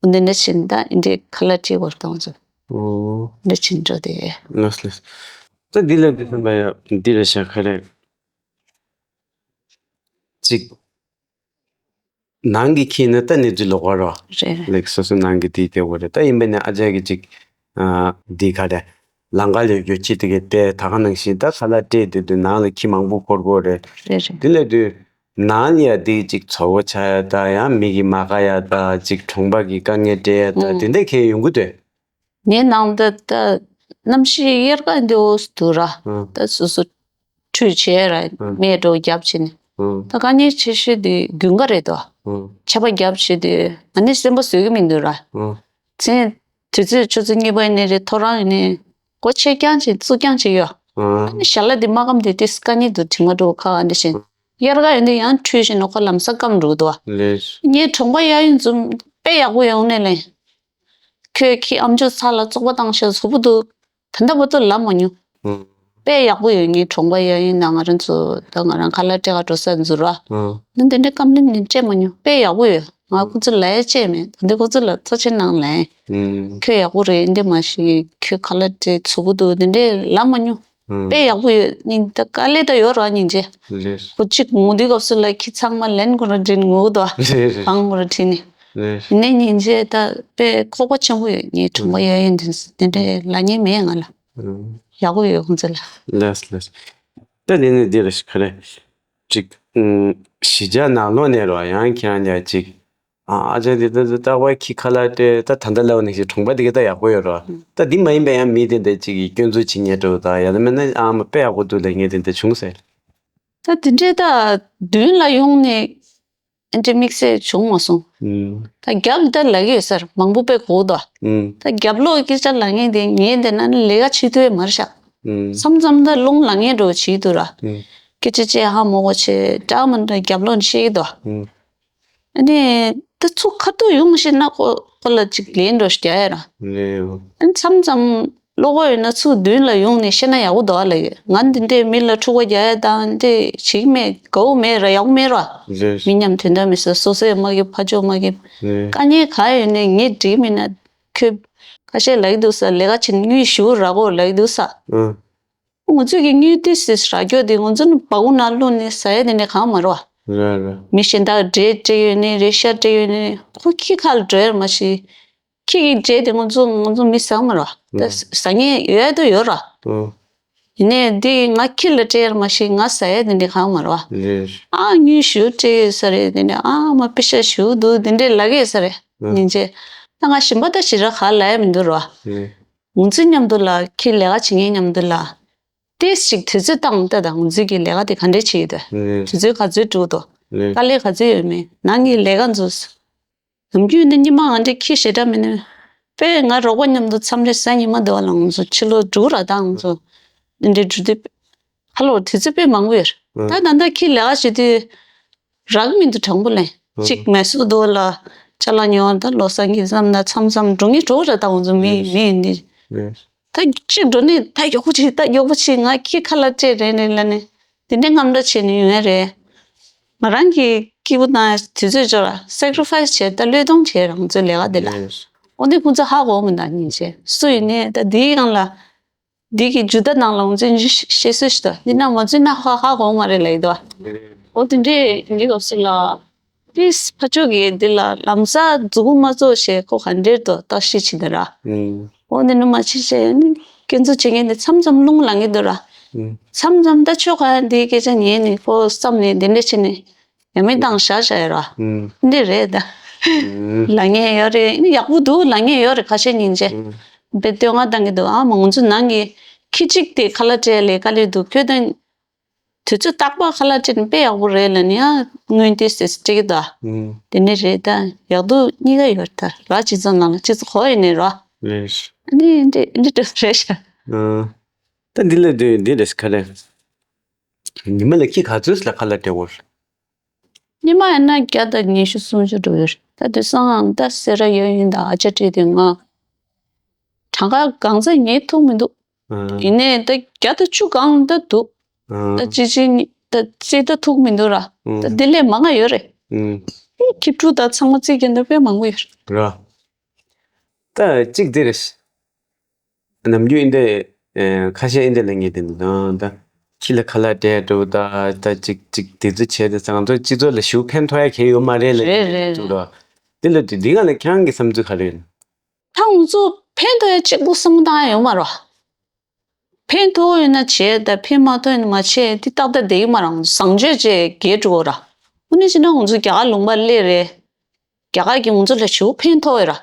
འོ་འདི་འདྲ་བྱས་ནས་ད་འདི་འདྲའི་ཁ་ལག་སྤྲད་དགོས་རེད་ད་ང་ཚོ། ཨུམ། འདྲ་བྱས་འགྲོ་དེ། ལགས་ལགས། ད་འདི་ལ་འདི་ཚོ་མ་ཡ་འདི་ལ་བཞག་ག་རེ། ཅིག་ནང་གི་ཁྱི་ནི་ད་ནི་འདི་ལོག་པ་རོ། རེད་རེད། ལེགས་སོ་སོ་ནང་གི་དེའི་སྐྱེ་བོ་རེད། ད་ཡིན་པ་ནི་ཨ་ཅག་གི་ཅིག་ཨ་འདི་ག་རེ། ལང་ཀ་ལ་ཡོད་ཁྱི་དེ་གའི་དེ་ད་ག་ནང་བཞིན་ད་ཁ་ལག་སྤྲད་དུས་དུས་ནང་ལ་ཁྱི་མང་པོ་འཁོར་གོ་རེད། རེད་རེད། དེ་ལས་དུས་ནང་ལ་ཡ་དེ་ཅིག་ཚ་བོ་ཆགས་ཡ་ད་ཡང་མི་གི་མ་དགའ་ཡ་ད་ཅིག་གྲོང་པ་གི་དཀའ་ངལ་སྤྲད་ཡ་ད་ཨང་དེ་འདྲ་ཁྱེད་ཡོང་གི་འདུག་ངའི་ནང་དུ་ད་གནམ་གཤིས་དབྱར་ཁ་འདི་འོ་སུ་འདུག་ར། ཨང་། ད་སོ་སོ་ཁྲུས་བྱས་ར་ཨང་། སྨན་འགྲོ་རྒྱབ་བྱས་ནས། ཨང་། ད་དཀའ་ངལ་ཆེ་ཤོས་དེ་དགུན་ཁ་རེད་དོ། ཨང་། ཆར་པ་རྒྱབ་བྱས་དུས་ང་ནི་སེམས་པ་བཟོད་ཀྱི་མི་འདུག་ར། ཨང་། མཚན་དུས་ཚོད་ཆུ་ཚོད་གཉིས་པ་ཡིན་ནའི་རེད་ཐོ་རངས་ཡིན་ནའི་སྒོ་ཕྱེ་རྐྱང་བྱས་བཙུགས་རྐྱང་བྱས་ཡོད། ཨང་། ཨ་ནི་ཞལ་ལག་དེ་མ་སྐམ་དུས་དེ་དཀའ་ངལ་འདུག་དྲི་མ་འགྲོ་ཁ་འདི་བཞིན། དབྱར་ཁ་ཡོད་དུས་ཡང་ཁྲུས་བྱས་ནས་ཁོ་ལམ་སང་སྐམ་འགྲོ་འདུག་བ། ལེ། ངའི་གྲོང་པ་གཡས་གཡོན་འཛོམས་དཔེ་ཡག་པོ་ཡོང་ནས་ལེ། ཁོས་ཁྱི་ཨམ་ཅོག་ཚ་ལ་བཙོག་པ་བཏང་ཤག་བཟོ་པོ་འདུག་ད་ལྟ་བར་དུ་ལབ་མ་མྱོང་། ཨང་། དཔེ་ཡག་པོ་ཡོད། ངའི་གྲོང་པ་གཡས་གཡོན་ནང་ང་རང་ཚོ་ད་ང་རང་ཁ་ལག་སྤྲད་ག་འགྲོ་ས་འཛུལ་ར། ཨང་། ནི་འདི་འདྲའི་སྐམ་ལིང་ལིང་སྤྲད་མ་མྱོང་། དཔེ་ཡག་པོ་ཡོད། ང་ཁོ་ཚོ་ལ་ཡ་བཅད་མེད། ད་འདི་ཁོ་ཚོ་ལ་ཚ་ཆེ་གནང་ལན། ཨང་། ཁྱོད་ཡག་པོ་རེད་འདི་མ་ཤེས། ཁྱོད་ཁ་ལག་སྤྲད་བཟོ་པོ་འདུག་འདི་འདྲའི་ལབ་མ་མྱོང་། ཨང་། དཔེ་ཡག་པོ་ཡོད། སྙིང་ད་དཀའ་ལས་ད་ཡོད་ར་སྙིང་རྗེ། ལེ། ཁོ་གཅིག་ངུ་དུས་སྐབས་སུ་ལ་ཁྱི་ཚང་མ་ལན་ཁོ་ར་འདྲེན་ངུ་གི་འདུག་ལེ་ལེ། གང་ཁོ་ར་ཁྲིད་ནས། ལེ། ཡིན་ནའི་སྙིང་རྗེ་ད་དཔེ་ཁོག་པ་ཆེན་པོ་ཡོད། ངའི་གྲོང་པ་ཡ་ཡིན་དུས་དེ་འདྲའི་ལབ་མཁན་མེད་ང་ལ། ཨང་། ཡག་པོ་ཡོད་ཁོང་ཚོ་ལ། ལེ་ལེ། ད་དེ་ནས་འདི་རེ་ཞིག་ག་རེ། ཅིག་ཨང་། གཞིས་ཆགས་ནང་ལོགས་ནས་རོ་ཡང་ཁྱེད་རང་ལ་ཅིག་ཨ་ཨ་ཅག་འདི་ད་ད་ལྟ་བ་ཁྱི་ཁ་ལག་སྤྲད་ད་ད་ལྟ་ལབ་ནས་ཞིག་གྲོང་པ་འདི་ག་ད་ཡག་པོ་ཡོད་རོ། ད་འདི་མ་ཡིན་པའི་ཡང་མི་དེ་འདྲ་ཅིག་གིས་སྐྱོན་འཛུགས་བྱེད་མཁན་འདྲ་བོ་དང་ཡང་ན་མིན་ན་ཨ་མ་དཔེ་ཡག་པོ་འདུག་ལབ་མཁན་དེ་འདྲ་བྱུང་ཟེར། ད་དེ་འདྲའི་ད་མདུན་ལ་ཡོང་ནས་ཨེ་འདྲ་དམིགས་བསལ་བྱུང་མ་སོང་། ད་རྒྱབ་ད་ལབ་ཀྱི་ཡོད་ས་རེད། མང་པོ་དཔེ་གོ་གི་འདུག་ད་རྒྱབ་ལོགས་སྐད་ཆ་ལབ་མཁན་དེ་ངས་བལྟས་ན་ལས་ཀ་བྱེད་ཐུབ་ཡ་མ་རེད་ཤག་མཚམས་མཚམས་ད་རླུང་ལངས་མཁན་འདྲ་བོ་བྱེད་ཀྱི་འདུག་ར། སྐད་ཆ་བཤད་ཧ་མ་གོ་བྱས་འདྲ་མི་འདྲ་རྒྱབ་ལོགས་ནས་བཤད་ཀྱི་འདུག་ཨ་ནི་ད་ཚུར་ཁ་ཐུག་ཡོང་ཤེས་ན་ཁོ་ཁོ་ལ་ཅིག་ལན་འདྲ་ཞིག་རྒྱག་ཡ་ར། ཨ་ནི་མཚམས་མཚམས་བློ་ཁོག་ཡོད་ན་ཚུར་མདུན་ལ་ཡོང་ནས་བཤད་ན་ཡག་པོ་འདུག་ཨ་ལབ་ཡོད། ང་འདི་འདྲས་མི་ལ་འཁྲུག་པ་རྒྱག་ཡ་དང་འདི་བྱེད་ཀྱི་མེད། དགའ་པོ་མེད་ར་ཡག་པོ་མེད་ར། མི་མཉམ་དོན་དག་མེད་ས་སོ་སོས་མ་གི་ཕ་ཕྱོགས་མ་གི་དཀའ་ངལ་ག་ཡོད་ནས་ངས་འགྲིག་མིན་ན་ཁྱོད་ཁ་ཤས་ལབ་ཀྱི་འདུག་ས། ལས་ཀ་བྱེད་ན་དངུལ་ཞེ་པོ་རག་གོ་ལབ་ཀྱི་འདུག་ས། ང་ཚོས་ཀྱི་དངུལ་ཏོག་ཙམ་རག་རྒྱུ་དེ་ང་ཚོ་ནི་སྦ་ཁུག་ནང་བླུགས་ནས་ཟ་ཡ་དེ་འདྲ་གང་མ་རེད་བ། རེད་རེད། མི་གཞན་དག་འབྲས་སྤྲད་ཡོད་ནི་རེད། ཤ་སྤྲད་ཡོད་ནི་རེད། ཁོ་ཁྱི་ཁ་ལ་འགྲོ་ཡ་མ་ཤེས། ཁྱི་གི་འབྲས་དེ་ང་ཚོ་ང་ཚོ་མི་ཟ་མ་རེད་བ། ད་ཟ་མཁན་ཡོད་ཡ་དུ་ཡོད་ར། ཡིན་ནའི་འདི་ང་ཁྱི་ལ་སྤྲད་ཡ་མ་ཤེས། ང་ཟ་ཡ་དེ་འདྲ་གང་མ་རེད་བ། ཨ་དངུལ་ཞེ་པོ་སྤྲད་ཡོད་ས་རེད། དེ་འདྲ་ཨ་མ་པེ་ཤ་ཞེ་པོ་འདུག་དེ་འདྲ་ལབ་ཀྱི་ཡོད་ས་རེད། སྙིང་རྗེ། ད་ང་གཞན་པ་ད་ཞེ་དྲག་ག་ལབ་ཡ་མི་འདུག་ར་བ། ང་ཚོའི་མཉམ་དུ་ལ་ཁྱི་ལས་ཀ་བྱེད་མཁན་མཉམ་དུ་ལ། ཏོག་ཙམ་དུས་ཚོད་བཏང་ལྟ་དང་། ང་ཚོའི་གི་ལས་ཀ་དེ་ག་འདྲས་བྱེད་ཀྱི་འདུག་དུས་ཚོད་ག་ཚོད་འགྲོ་གི་འདུག་དཀའ་ལས་ག་ཚོད་ཡོད་མེད། ནང་གི་ལས་ཀ་ཚོ། ནམ་རྒྱུན་ནི་ཉི་མ་ང་འདྲའི་ཁྱི་ཞེ་དྲག་མིན་ནི། དཔེ་ང་རོགས་པ་མཉམ་དུ་མཚམས་རེ་གཟའ་ཉི་མ་འདི་བ་ལ་ང་ཚོ་ཕྱི་ལོགས་འགྲོ་ར་དང་ང་ཚོ་འདི་འདྲའི་འགྲོ་དུས། ཧ་ལོ་དུས་ཚོད་དཔེ་མང་པོ་ཡོད་རེད། ད་ད་ལྟ་ཁྱི་ལས་ཀ་བྱེད་དུས། རག་མི་འདུག་དྲང་པོ་ལན། གཅིག་མེ་སོ་རྡོ་ལ་ཅ་ལག་ཉོ་བ་ད་ལོ་གསར་གྱི་མཚམས་ན་མཚམས་མཚམས་འགྲོ་ངེས་འགྲོ་ར་ད་ང་ཚོ་མི་མི་ཡིན་ནི། ད་གཅིག་འགྲོ་ནི་ད་མགྱོགས་པོ་བྱེད། ད་མགྱོགས་པོ་བྱེད། ང་ཁྱི་ཁ་ལག་སྤྲད་རན་རན་ལ་ནི་དེ་འདྲའི་རྔམ་སྒྲ་བྱེད་ནི་ཡོང་ཡ་རེད། ང་རང་གི་སྐྱིད་པོ་དང་དུས་ཚོད་འབྱོར་ར་སེག་རི་ཕའི་སི་བྱེད། ད་བློས་གཏོང་བྱེད་རང་ཚོའི་ལས་ཀ་དེ་ལ། འོ་འདི་ཁོང་ཚོ་ཧ་གོ་མི་འདུག་སྙིང་རྗེ། སུ་ཡིན་ནའི་ད་དེའི་སྒང་ལ། འདི་གི་ཇུ་ད་ནང་ལ་ང་ཚོས་ཤེས་སྲོལ་ཞིག་འདུག་འདི་ན་མ་འཛུལ་ན་ཧ་ཧ་གོ་མ་རེད་ལབ་ཀྱི་འདུག་འོ་དེ་འདྲས་འདི་སྐབས་སུ་ལ་ ཏིས་ཕ་ཆོས་ཀྱི་འདི་ལ་ལམ་སང་མཛུ་གུ་མ་བཙུགས་ཞེས་ཁོ་ག་འདྲེར་དུ་བརྟག་ཞིབ་བྱེད་དེ་ར། ཨུམ། འོ་འདི་ནི་མ་བྱེད་ཞེས་ནི་སྐྱོན་འཛུགས་བྱེད་མཁན་འདི་མཚམས་མཚམས་རླུང་ལངས་ཀྱི་འདུག་ར། ཨུམ། མཚམས་མཚམས་ད་ཆོས་ཁ་འདིའི་སྐད་ཆ་ཉན་ནི་ཁོ་བསམ་ནས་འདི་འདྲ་བྱེད་ནི་ཡ་མི་བཏང་བཞག་བཞག་ཡོད་ར། ཨུམ། འདི་རེད་ད། ཨུམ། ལ་ངེས་ཡོད་རེད། ནི་ཡག་པོ་འདུག་ལ་ངེས་ཡོད་རེད། ཁ་ཤས་ཉིན་བྱས། ཨུམ། དཔེ་བསྟོད་བསྔགས་བཏང་གི་འདུག་ཨ་མ་ང་ཚོ་ནང་གི་ཁྱི་གཅིག་དེ་ཁ་ལག་སྤྲད་ལས་དཀའ་ལས་འདུག་ཁྱོད་དང་། དུས་ཚོད་རྟག་པར་ཁ་ལག་སྤྲད་ན་དཔེ་ཡག་པོ་རེད་ལབ་ནི་ཡང་སྔོན་དེ་ཟེར་སྤྲད་ཀྱི་འདུག་ཨུམ། དེ་ནི་རེད་ད། ཡག་སྡུག་གཉིས་ཀ་ཡོད་ད་ར། སྤྱི་ཚོགས་ནང་ལ་སྤྱི་ཚོགས་གོ་ཡི་ནི་ར། རེད། ཨ་ནི་འདི་འདི་འདྲ་རེད་ཤག་ཨ། ད་འདི་ལ་འདི་འདི་རེད་ག་རེ། ཉི་མ་ལ་ཁྱི་ག་ཚོད་ལ་ཁ་ལག་སྤྲད་དགོས། ཉི་མ་ཡིན་ན་བརྒྱ་དང་ཉི་ཤུ་སུམ་ཅུ་འགྲོ་ཡོད་རེད། ད་དུས་སང་ད་སེ་ར་ཡོད་ཡིན་ད་ཨ་ཅག་སྤྲད་དུས་ང་གྲངས་ཀ་གང་ཚད་ངས་ཐུག་མི་འདུག་ཨ། ཡིན་ནའི་ད་བརྒྱ་དང་བཅུ་གང་ད་འདུག་ཨ། ད་གཅིག་གཅིག་གཉིས་ད་གཅིག་ད་ཐུག་མི་འདུག་ར། ཨ། ད་དེ་ལས་མང་ང་ཡོད་རེད། ཨ། ཁྱི་ཕྲུག་ད་ཚང་མ་རྩིས་རྒྱན་ད་དཔེ་མང་པོ་ཡོད་རེད། ར། ད་གཅིག་དེ་རེད། ནམ་རྒྱུན་ཨིན་དེ། ཁ་ཤས་ཨིན་དེ་ལ་ངས་དེ་འདུག་ད། ཁྱི་ལ་ཁ་ལག་སྤྲད་འགྲོ་ད་ད་ཅིག་ཅིག་དེ་ཚོ་བྱས་ཏེ་ང་ཚོ་སྤྱི་ཚོགས་ལ་ཞུ་ཕན་ཐོགས་ཡ་གང་ཡོད་མ་རེད་ལ། རེད་རེད་འདུག་ར། དེ་ལ་དེ་འདི་ག་ལ་ཁྱང་གི་བསམ་ཚུལ་ག་རེ་ཡོད། ད་ང་ཚོ་ཕན་ཐོགས་ཡ་གཅིག་པུ་བསམ་བློ་བཏང་ཡ་ཡོད་མ་རེད། ཕན་ཐོགས་ཡོད་ན་བྱས་ད་ཕན་མ་ཐོགས་ཡོད་ན་མ་བྱས་དེ་ཏག་ཏག་བསྡད་ཀྱི་མ་རེད། བཟང་སྤྱོད་ཅེས་རྒྱས་འགྲོ་གི་ར། དངོས་གནས་བྱས་ན་ང་ཚོ་རྒྱ་གར་ལུང་པ་སླེབས་རེད། རྒྱ་གར་གྱིས་ང་ཚོ་ལ་ཞེ་པོ་ཕན་ཐོགས་ཡོད་ར།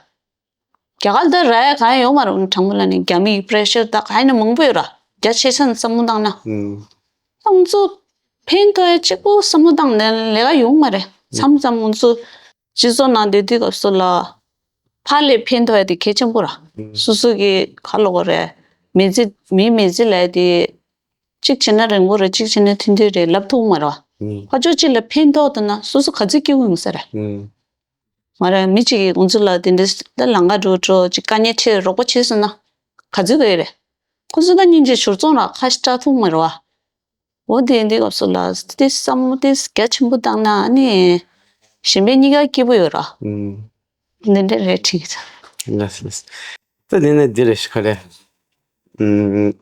རྒྱ་གར་ད་ར་ཡ་གང་ཡང་ཡོད་མ་རེད། དྲང་པོ་ལབ་ནས་རྒྱ་མིའི་པི་རེ་ཤར་ད་གང་ཡིན་ན་མང་པོ་ཡོད་ར། རྒྱ་ཆེ་ས་ནས་བསམ་བློ་བཏང་ན། ཨུམ། ང་ཚོ་ཕན་ཐོགས་ཡ་གཅིག་པུ་བསམ་བློ་བཏང་ནས་ལས་ཀ་ཡོང་མ་རེད། མཚམས་མཚམས་ང་ཚོ་སྤྱི་ཚོགས་ནང་སྡོད་དུས་སྐབས་སུ་ལ་ཕར་ལས་ཕན་ཐོགས་ཡ་དེ་གལ་ཆེན་པོ་ར། ཨུམ། སོ་སོ་གི་ག་ལབ་དགོས་རེད། མི་ཚེ་མིའི་མི་ཚེ་ལབ་ཡ་དེ་གཅིག་བྱས་ན་རིང་པོ་རེད། གཅིག་བྱས་ན་ཐུང་ཐུང་རེད་ལབ་ཐུབ་མ་རེད་བ། ཨུམ། ཕར་ཕྱོགས་གཅིག་ལ་ཕན་ཐོགས་འདུག་ན་སོ་སོ་ག་ཚོད་སྐྱིད་པོ་ཡོང་ས་རེད། ཨུམ། མ་རེད། མི་གཅིག་གིས་ང་ཚོ་ལ་དེ་འདྲ་ད་ལམ་ཁ་འགྲོ་འགྲོ་ཅིག་དཀའ་ངལ་འཕྲད་རོགས་པ་བྱས་སོང་ན་ག་ཚོད་དགའ་ཡི་རེད། ཁོ་ཚོ་ད་སྙིང་རྗེ་བྱོར་ཙང་ར་ཁ་ཞིག་སྐྲག་ཐུབ་མ་རེད་བ། འོ་དེ་འདི་སྐབས་སུ་ལ་དེ་བསམ་བློ་དེ་རྒྱ་ཆེན་པོ་བཏང་ན་ནི་གཞན་པའི་གཉིས་ཀ་སྐྱིད་པོ་ཡོད་ར། ཨུམ། འདི་འདྲ་རེད་དྲིས། ལགས་ལགས། ད་དེ་ནས་འདི་རེད་ཤག་ག་རེ། ཨུམ།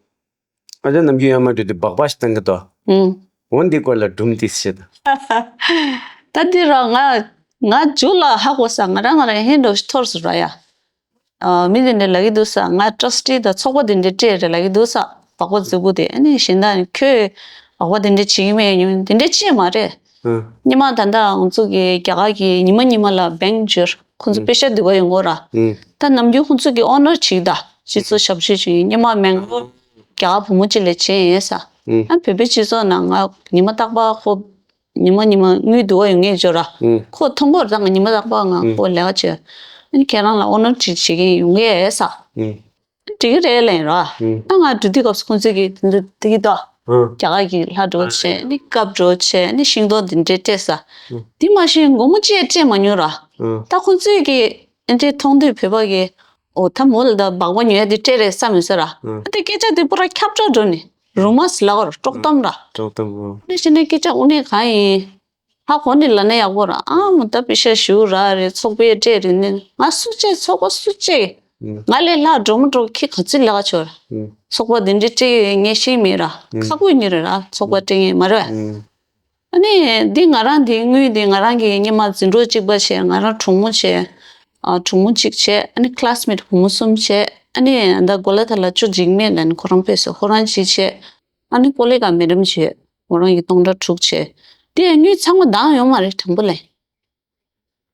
ཨ་ཅག་ནམ་རྒྱུན་ཡར་མར་འགྲོ་དུས་སྦག་སྦག་ཞིག་བཏང་གི་འདུག་ཨུམ། འོ་འདི་སྐོར་ལ་སྒྲུང་ཏིག་བཤད་དང་། ད་འདི་ར་ང་ང་མཇུག་ལ་ཧ་གོ་ས། ང་རང་ང་རང་ཧེ་འགྲོ་ཞིག་འཐོར་སོང་ར་ཡ། ཨ་མི་དེ་འདྲ་ལབ་ཀྱི་འདུག་ས། ང་ཊྲ་སི་ཊི་དང་ཚོགས་པ་དེ་འདྲ་སྤྲད་རེད་ལབ་ཀྱི་འདུག་ས། སྦག་སྦག་རྫིག་པོ་དེ། ཨ་ནི་གཞན་དག་ཁྱོད་སྦག་སྦག་དེ་འདྲ་བྱེད་ཀྱི་མེད་ཉུང་དེ་འདྲ་བྱས་མ་རེད། ཨ། སྔོན་མ་ད་ལྟ་ང་ཚོ་གི་རྒྱ་གར་གྱི་ཉི་མ་ཉི་མ་ལ་བེང་འབྱོར་ཁོང་ཚོ་ཨུམ། པེ་ཤ་བསྡུ་ག་ཡོང་གོ་ར། ཨུམ། ད་ནམ་རྒྱུན་ཁོང་ཚོ་གི་ཨོ་ནར་ཅིག་ད་སྤྱི་ཚོགས་ཞབས་ཞུ་བྱེད་ཀྱི་སྔོན་མ་མེང་ལོར་རྒྱ་གར་བུ་མོ་ཅིག་ལ་བྱས་ཡིན་ས། ཨུམ། ཨ་བོད་པའི་སྤྱི་ཚོགས་ནང་ང་ཉི་མ་རྟག་པར་ཁོ་ཉི་མ་ཉི་མ་དངུལ་བསྡུ་ག་ཡོང་མཁན་འབྱོར་ར། ཨུམ། ཁོ་མཐོང་གོ་ར། ད་ང་ཉི་མ་རྟག་པར་ང་ཨུམ། ཁོ་ལས་ཀ་བྱེད། ཨ་ནི་ཁྱེད་རང་ལ་ཨོ་ནར་ཅིག་བྱེད་མཁན་ཡོང་གི་ཡོད་ས། ཨུམ། འགྲིག་གི་རེད་ལབ་ཡིན་ར། ཨུམ། ད་ང་འགྲོ་དུས་སྐབས་སུ་ཁོང་ཚོས་ཀྱིས་དེ་འདྲ་དེ་གི་ད། ཨུམ། རྒྱ་གར་གྱི་ལྷ་འདྲ་བོ་བྱས་ནི་ཀབ་འདྲ་བོ་བྱས་ནི་ཤིང་ཏོག་འདི་འདྲས་སྤྲད་ས། ཨུམ། དེ་མ་གཞི་སྒོར་མོ་གཅིག་སྤྲད་མ་མྱོང་ར། ཨུམ། ད་ཁོང་ཚོས་ཀྱིས་འདི་འདྲས་མཐོང་དུས་བོད་པ་གིས་འོ་ད་མོ་ལ་ད་སྦག་སྦག་ཉོ་ཡ་འདི་སྤྲད་རེད་བསམ་ཡོད་ས་ར། ཨུམ། ཨ་དེ་སྐད་ཆ་དེ་པུ་ར་ཁྱབ་བསྒྲགས་འགྲོ་ནི་རུ་མར་ལབ་དགོས་ར། དཀྲོག་གཏམ་ར། དཀྲོག་གཏམ་ར། འདི་བྱས་ནས་སྐད་ཆ་དངོས་གནས་གང་ཡིན། ཧ་གོ་ནས་ལབ་ན་ཡག་པོ་ར། ཨ་མོ་ད་པེ་ཤ་ཞུ་ར་རེད། ཚོགས་པའི་སྤྲད་རེད་ནི། ང་སུ་བྱས། ཚོགས་པ་སུ་བྱས། ཨུམ། ང་ལས་ལྷག་འགྲོ་མི་འགྲོ་ཁྱི་ག་ཚོད་ལས་ཀ་ཆོག་ར། ཨུམ། ཚོགས་པ་འདི་འདྲའི་སྤྲད་ངས་ཤེས་མེད་ར། ཨུམ། ཁག་པོའི་མི་རེད་ར། ཚོགས་པ་སྤྲད་ངེས་མ་རེད། ཨུམ། ཨ་ནི་འདི་ང་རང་འདི་དངུལ་འདི་ང་རང་གི་སྔོན་མ་འཛིན་གྲོགས་གཅིག་པ་བྱས། ང་རང་གྲོགས་མོ་བྱས། ཨ་གྲོགས་མོ་གཅིག་བྱས། ཨ་ནི་ཀི་ལ་སི་མེ་ཊི་བུ་མོ་གསུམ་བྱས། ཨ་ནི་ད་གོ་ལ་ཐ་ལ་ཅོ་འཇིགས་མེད་ལ་ནི་ཁོ་རང་ཕེབས་སོང་། ཁོ་རང་གཅིག་བྱས། ཨ་ནི་ཀོ་ལི་ག་མེ་ཌམ་བྱས། ཁོ་རང་གི་སྟོང་ཕྲག་དྲུག་བྱས། དེ་དངུལ་ཚང་མ་འདང་ཡོད་མ་རེད། དྲང་པོ་ལབ།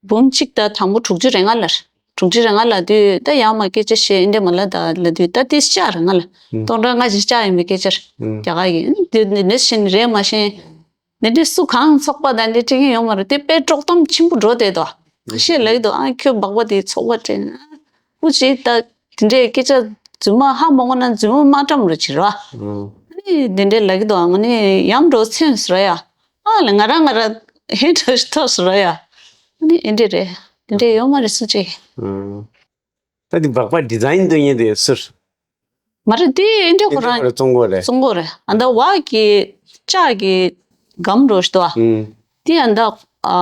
འབུམ་གཅིག་དང་དང་པོ་དྲུག་ཅུ་རེ་ལྔ་ལ་རེད། དྲུག་ཅུ་རེ་ལྔ་ལབ་དུས་ད་ཡར་མར་སྐད་ཆ་བཤད་ཨེ་འདྲ་མ་ལབ་ད་ལབ་དུས་ད་དེ་ལྕགས་རེ་ལྔ་ལ། ཨུམ། སྟོང་ཕྲག་ལྔ་ཅིག་ལྕགས་ཡིན་པའི་སྐད་ཆ་རེད། ཨུམ། རྒྱ་གར་གྱི་ཨ་ནི་དེ་འདི་འདྲ་བྱས་ནས་རེད་མ་བྱས། འདི་འདྲ་སུ་གང་ཚོགས་པ་དང་འདི་སྤྲད་མཁན་ཡོད་མ་རེད། དེ་དཔེ་དཀྲོག་གཏམ་ཆེན་པོ་འགྲོ་བསྡད་འདུག་ཁ་ཤས་ལབ་ཀྱི་འདུག་ཨ་ཁྱོད་སྦག་སྦག་དེ་ཚོགས་པ་སྤྲད་ན་སྐུ་མཁྱེན། ད་དེ་འདྲའི་སྐད་ཆ་རྫུན་མ་ཧ་མ་གོ་ན་རྫུན་མ་མ་བཀྲམ་རོགས་བྱེད་རོགས། ཨུམ། ཨ་ནི་དེ་འདྲའི་ལབ་ཀྱི་འདུག་ཨ་ནི་ཡམ་འགྲོ་མཚན་ཟེར་ཡ། ཨ་ལ་ང་རང་ང་རང་ཧེ་འགྲོ་ཐོག་ཟེར་ཡ། ཨ་ནི་ཨེ་འདྲ་རེད། དེ་འདྲ་ཡོད་མ་རེད་སུ་གཅིག་ཨུམ། ད་དེ་སྦག་སྦག་ཌི་ཛའིན་སྟོན་མཁན་དེ་སུ་རེད། མ་རེད། དེ་ཨེ་འདྲ་ཁོ་རང་ཨེ་འདྲ་ཁོ་རང་བཙོང་གོ་རེད། བཙོང་གོ་རེད། ཨ་ད་བ་གི་ལྕགས་ཀྱི་སྒམ་འདྲ་ཞིག་འདུག་ཨ། ཨུམ། དེ་ཨ་ད་ཨ་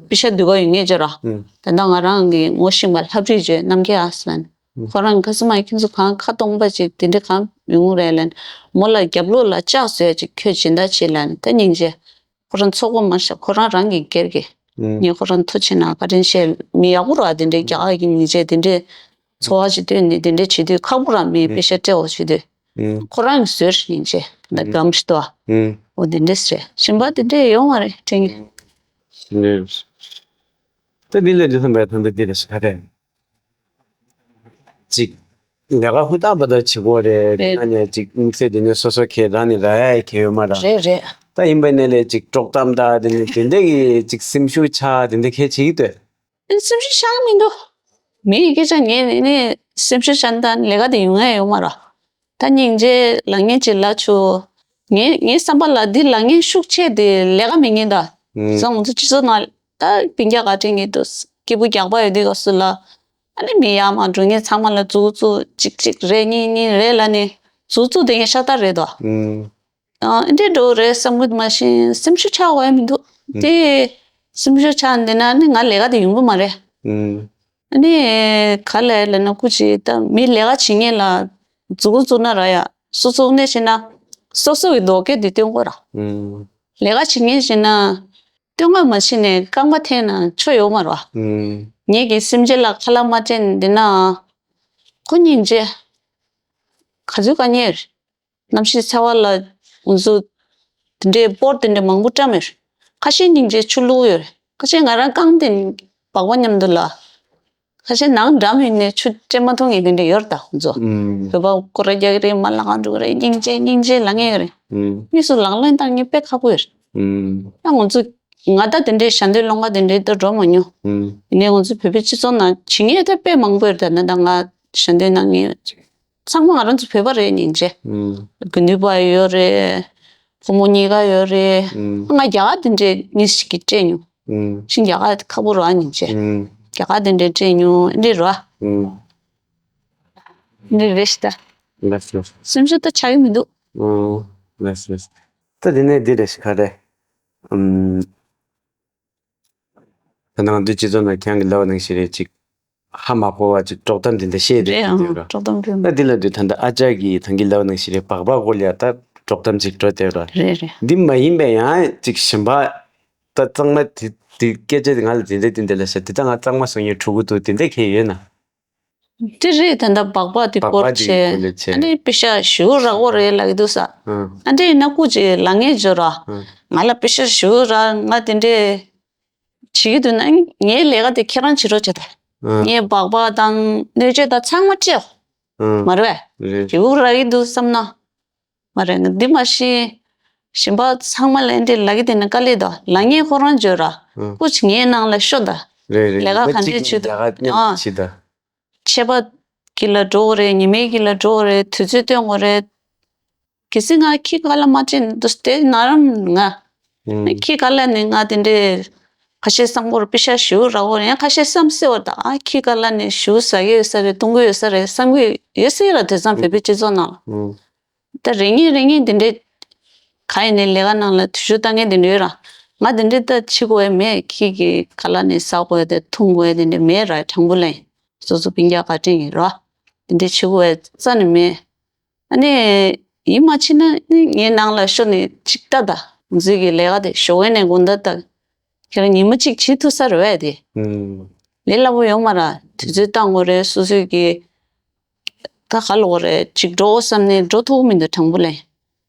པེ་ཤ་བསྡུ་ག་ཡོང་མཁན་ཅིག་ར། ཨུམ། ད་ལྟ་ང་རང་གི་ངོ་ཤེས་པ་ལྷ་བྲིས་བརྗོད་རྣམ་རྒྱལ་ཨ་ཟེར་ནས། ཨུམ། ཁོ་རང་ཁ་སང་མ་ཁྱེད་ཚོ་གང་ཁ་སྟོང་པ་ཅིག་དེ་འདྲ་གང་ཡོང་རེད་ལབ་ནས། མོ་ལ་རྒྱབ་ལོགས་ལ་ལྕགས་བཟོས་ཅིག་ཁྱོད་སྦྱིན་བདག་བྱེད་ལབ་ནས། ད་སྙིང་རྗེ། ཁོ་རང་ཚོགས་པ་མ་ཤ་ཁོ་རང་རང་གི་སྒེར་གྱི་ ངས་ཁོ་རང་ཐུགས་ཆེ་ན་བཀའ་དྲིན་ཆེ། མི་ཡག་པོ་ར་དེ་འདྲའི་རྒྱ་གར་གྱི་སྙིང་རྗེ་དེ་འདྲའི་འཚོ་བ་ཞིག་བཏོན་ནས་དེ་འདྲའི་བྱེད་དུས་ཁག་པོ་ར། མི་པེ་ཤ་སྤྲད་འོ་བྱེད་དུས་ཁོ་རང་གི་བཟོས་སྙིང་རྗེ་ད་སྒམ་ཞིག་ཏོ། འོ་དེ་འདྲས་རེད། གཞན་པ་དེ་འདྲས་ཡོང་བ་རེད་དྲན་གི། ད་འདི་ལས་འདི་ཐམ་པའི་ཐང་ད་འདི་རེད་ཤག་རེད། ཅིག་ལས་ཀ་ཧུར་ཐག་པ་ད་བྱེད་དགོས་རེད། རེད། ཨ་ནི་ཅིག་དམིགས་བསལ་དེ་ནས་སོ་སོ་ཁྱེད་རང་ནི་ར་ཡ་ཡི་ཁྱེད་ཡོད་མ་ར། རེད་རེད། ད་ཡིན་པ་ནས་ལས་ཅིག་དཀྲོག་གཏམ་ད་དེ་ནས་དེ་འདྲ་གི་ཅིག་སེམས་ཤུགས་ཆག་དེ་འདྲ་ཁྱེད་བྱེད་ཀྱི་འདུག་ཨེ་སེམས་ཤུགས་ཆག་གི་མི་འདུག་མི་ཡི་སྐད་ཆ་ངས་ནི་སེམས་ཤུགས་ཆག་ད་ལས་ཀ་དེ་ཡོང་ཡ་ཡོད་མ་ར། ད་སྙིང་རྗེ་ལབ་མཁན་ཅིག་ལབ་ཆོག་ངའི་ངའི་བསམ་པ་ལ་འདི་ལབ་མཁན་ཤུགས་ཆེ་དེ་ལས་ཀ་མེད་མཁན་ད། ཨུམ། བཟང་ང་ཚོ་སྤྱི་ཚོགས་ནང་ད་སྤུན་ཀྱག་ག་དྲན་གྱི་འདུག་སྐྱིད་པོ་རྒྱག་པ་ཡོད་དུས་སྐབས་སུ་ལ། ཨ་ནི་མི་ཡར་མར་འགྲོ་མཁན་ཚང་མ་ལ་མཛུབ་བཙུགས་གཅིག་གཅིག་རེ་གཉིས་གཉིས་རེ་ལབ་ནས་མཛུབ་བཙུགས་བསྡད་མཁན་ཤ་སྟག་རེད་དོ། ཨུམ། ཨ་འདི་འགྲོ་རེད་བསམ་གི་མ་ཤེས་སེམས་ཤུགས་ཆག་འོས་མི་འདུག་ཨུམ། དེ་སེམས་ཤུགས་ཆག་འདི་ན་ནི་ང་ལས་ཀ་དེ་ཡོང་གི་མ་རེད། ཨུམ། ཨ་ནི་ག་ལས་ལབ་ན་སྐུ་མཁྱེན་ད་མི་ལས་ཀ་བྱེད་མཁན་ལ་མཛུབ་གུ་བཙུགས་ན་ར་ཡ་སོ་སོ་གནས་བྱས་ན་སོ་སོ་གི་རྡོག་སྐད་དེ་སྟོན་དགོས་ར། ཨུམ། ལས་ཀ་བྱེད་མཁན་བྱས་ན་སྟོན་ཁ་མ་བྱས་ནས་རྐང་པ་འཐེན་ན་ཆོ་ཡོད་མ་ར། ཨུམ། ངེད་ཀྱི་སེམས་ཅན་ལ་ཁ་ལག་མ་སྤྲད་འདི་ན་ཁོ་སྙིང་རྗེ་ག་ཚོད་དཀའ་ངལ་རེད། གནམ་གཤིས་ཚ་བ་ལ་ང་ཚོ་དེ་འདྲའི་སྤོར་དེ་འདྲའི་མང་པོ་བཀྲམ་ཡོད་རེད། ཁ་ཤས་སྙིང་རྗེ་ཆུ་བླུགས་ཡོད་རེད། ཁ་ཤས་ང་རང་རྐང་དེ་སྦག་པ་མཉམ་དུ་ལ། ཁ་ཤས་ནང་འགྲམ་ཡིན་ནས་ཆུ་སྤྲད་མ་ཐུབ་མཁན་དེ་འདྲ་ཡོད་རེད་ད་ཁོང་ཚོ། ཨུམ། བོད་པ་སྐོར་ར་རྒྱག་གི་རེད། མ་ལག་གང་འགྲོ་གི་རེད། སྙིང་རྗེ་སྙིང་རྗེ་ལབ་མཁན་ཡོད་རེད། ཨུམ། དངོས་སུ་ལག་ལེན་བསྟར་མཁན་དཔེ་ཁག་པོ་ཡོད་རེད། ཨུམ། ད་ང་ཚོ་ང་ད་དེ་འདྲའི་ཞལ་འདོན་སློང་ག་དེ་འདྲའི་ད་འགྲོ་མ་མྱོང་། ཨུམ། ཡིན་ནའི་ང་ཚོ་བོད་པའི་སྤྱི་ཚོགས་ནང་བྱེད་མཁན་ད་དཔེ་མང་པོ་ཡོད་རེད། ད་ནི་ད་ང་ཞལ་འདོན་གནང་མཁན་ཚང་མ་ང་རང་ཚོ་བོད་པ་རེད་སྙིང་རྗེ། ཨུམ། དགུན་དུས་པ་ཡོད་རེད། ཕོ་མོ་གཉིས་ཀ་ཡོད་རེད། ཨུམ། ང་རྒྱ་གར་དེ་འདྲའི་གཉིས་ཤིག་གིས་སྤྲད་མྱོང་། ཨུམ། ཤིང་རྒྱ་གར་ཁག་པོ་ར་སྙིང་རྗེ། ཨུམ། རྒྱ་གར་དེ་འདྲའི་སྤྲད་མྱོང་འདི་ར། ཨུམ། འདི་རེད་ཤི་ད། ལགས་སོ། སེམས་ཤུགས་ད་ཆག་གི་མི་འདུག་ཨུམ། ལགས་སོ། ད་དེ་ནས་འདི་རེད་ཤི་ག་རེད། ཨུམ། ད་ནང་དུ་སྤྱི་ཚོགས་ནང་ཁྱེད་ཀྱིས་ལབ་པ་ནང་བཞིན་རེད་ཅིག་ཧ་མ་གོ་བ་ཅིག་དཀྲོག་གཏམ་འདི་འདྲ་བཤད་རེད་ཨང་། དེ་ར། དཀྲོག་གཏམ་དེ་ད་འདི་ལ་དུས་ད་ལྟ་ཨ་ཅག་གིས་ད་གིན་ལབ་པ་ནང་བཞིན་རེད། སྦག་སྦག་སྐོར་ལ་ད་དཀྲོག་གཏམ་ཅིག་འགྲོ་དེ་ར། རེད་རེད། འདི་མ་ཡིན་པའི་ཡང་ཅིག་གཞན་པ་ད་གཙང་མ་དེ་དེ་སྐད་ཆ་དེ་ང་ལ་དེ་འདྲ་དེ་འདྲ་ལ་ཤ་དེ་ད་ང་གཙང་མ་བཟོ་མཁན་ཕྲུ་གུ་འདུག་དེ་འདྲ་ཁྱེད་ཡོད་ན། དེ་རེད། ད་ལྟ་སྦག་སྦག་དེ་སྐོར་བྱས། ཨ་ནི་པེ་ཤ་ཞུ་རག་གོ་རེད་ལབ་ཀྱི་འདུག་ས། ཨ་འདྲས་ཡིན་ན་སྐུ་མཁྱེན་ལབ་མཁན་བྱོས་ར། ང་ལ་པེ་ཤ་ཞུ་ར་ང་དེ་འདྲས་བྱེད་ཀྱི་འདུག་ན་ངའི་ལས་ཀ་དེ་ཁྱེད་རང་བྱེད་རོགས་བྱེད་ད། ངས་སྦག་སྦག་དང་སྣོད་བཅུད་དང་ཚང་མ་སྤྲད། མ་རེད་པས། ཞུ་རག་གི་འདུག་བསམ་ན། མ་རེད། འདི་མ་གཞི་གཞན་པ་ཚང་མ་ལ་འདི་ལབ་ཀྱི་དེ་ནི་དཀའ་ལས་དོ། ལབ་མཁན་ཁོ་རང་བརྗོད་ར། ཨུ། སྐུ་མཁྱེན་ངའི་ནང་ལ་ཤོག་ད། རེད་རེད། ལས་ཀ་ག་འདྲས་བྱེད་འདུག་ཨ། ཕྱི་ད། ཆད་པ་གི་ལ་འགྲོ་དགོས་རེད། ཉི་མའི་གི་ལ་འགྲོ་དགོས་རེད། དུས་ཚོད་སྟོན་དགོས་རེད། གལ་སྲིད་ང་ཁྱི་ག་ལ་མ་དྲན་འདུག་དེ་ན་རམ་ང་། ཨུ། ཁྱི་ག་ལ་ནི་ང་དེ་འདྲས་ཁ་ཤས་བསམ་གོ་ར་པེ་ཤ་ཞུ་ར་འོ་ཡང་ཁ་ཤས་བསམ་སེ་འོ་ད་ཨ་ཁྱི་ག་ལ་ནི་ཞུ་ཟ་གི་ཡོད་ས་རེད། འཐུང་གི་ཡོད་ས་རེད་བསམ་གི་ཡོད་སྲིད་ར། དེ་ཙམ་བོད་པའི་སྤྱི་ཚོགས་ནང་ལ། ཨུ། ད་རེ་ངེས་རེ་ངེས་འདི་འདྲའི་ག་ཡིན་ནའི་ལས་ཀ་ནང་ལ་དུས་ཚོད་བཏང་མཁན་འདི་འདྲ་ཡོད་ར། ང་འདི་འདྲའི་ད་བྱེད་དགོས་ཡ་མེད། ཁྱི་གི་ག་ལ་ནས་ཟ་དགོས་ཡ་དེ་འཐུང་དགོས་ཡ་འདི་འདྲ་མེད་ར། དྲང་པོ་ལབ་ཡིན། སོ་སོ་སྤུན་ཀྱག་བཀའ་དྲིན་ཡིན་ར། འདི་འདྲའི་བྱེད་དགོས་ཡ་རྩ་ནས་མེད། ཨ་ནི་ཡིད་མ་ཆེས་ན་ནི་ངའི་ནང་ལ་ཤོག་ནས་ཅིག་ལྟ་ད། ང་ཚོའི་གི་ལས་ཀ་དེ་ཞོགས་པ་ནས་དགོང་དག་ད། ཁྱེད་རང་ཉིན་མོ་གཅིག་བྱེད་ཐུབ་ས་རེད་པས་དེ། ཨུམ། ལས་སླ་པོ་ཡོད་མ་ར། དུས་ཚོད་བཏང་དགོས་རེད། སོ་སོའི་གི་ད་ག་ལོག་རེད་ཅིག་འགྲོ་བསམ་ནས་འགྲོ་ཐུབ་མི་འདུག་དྲང་པོ་ལབ་ཡིན།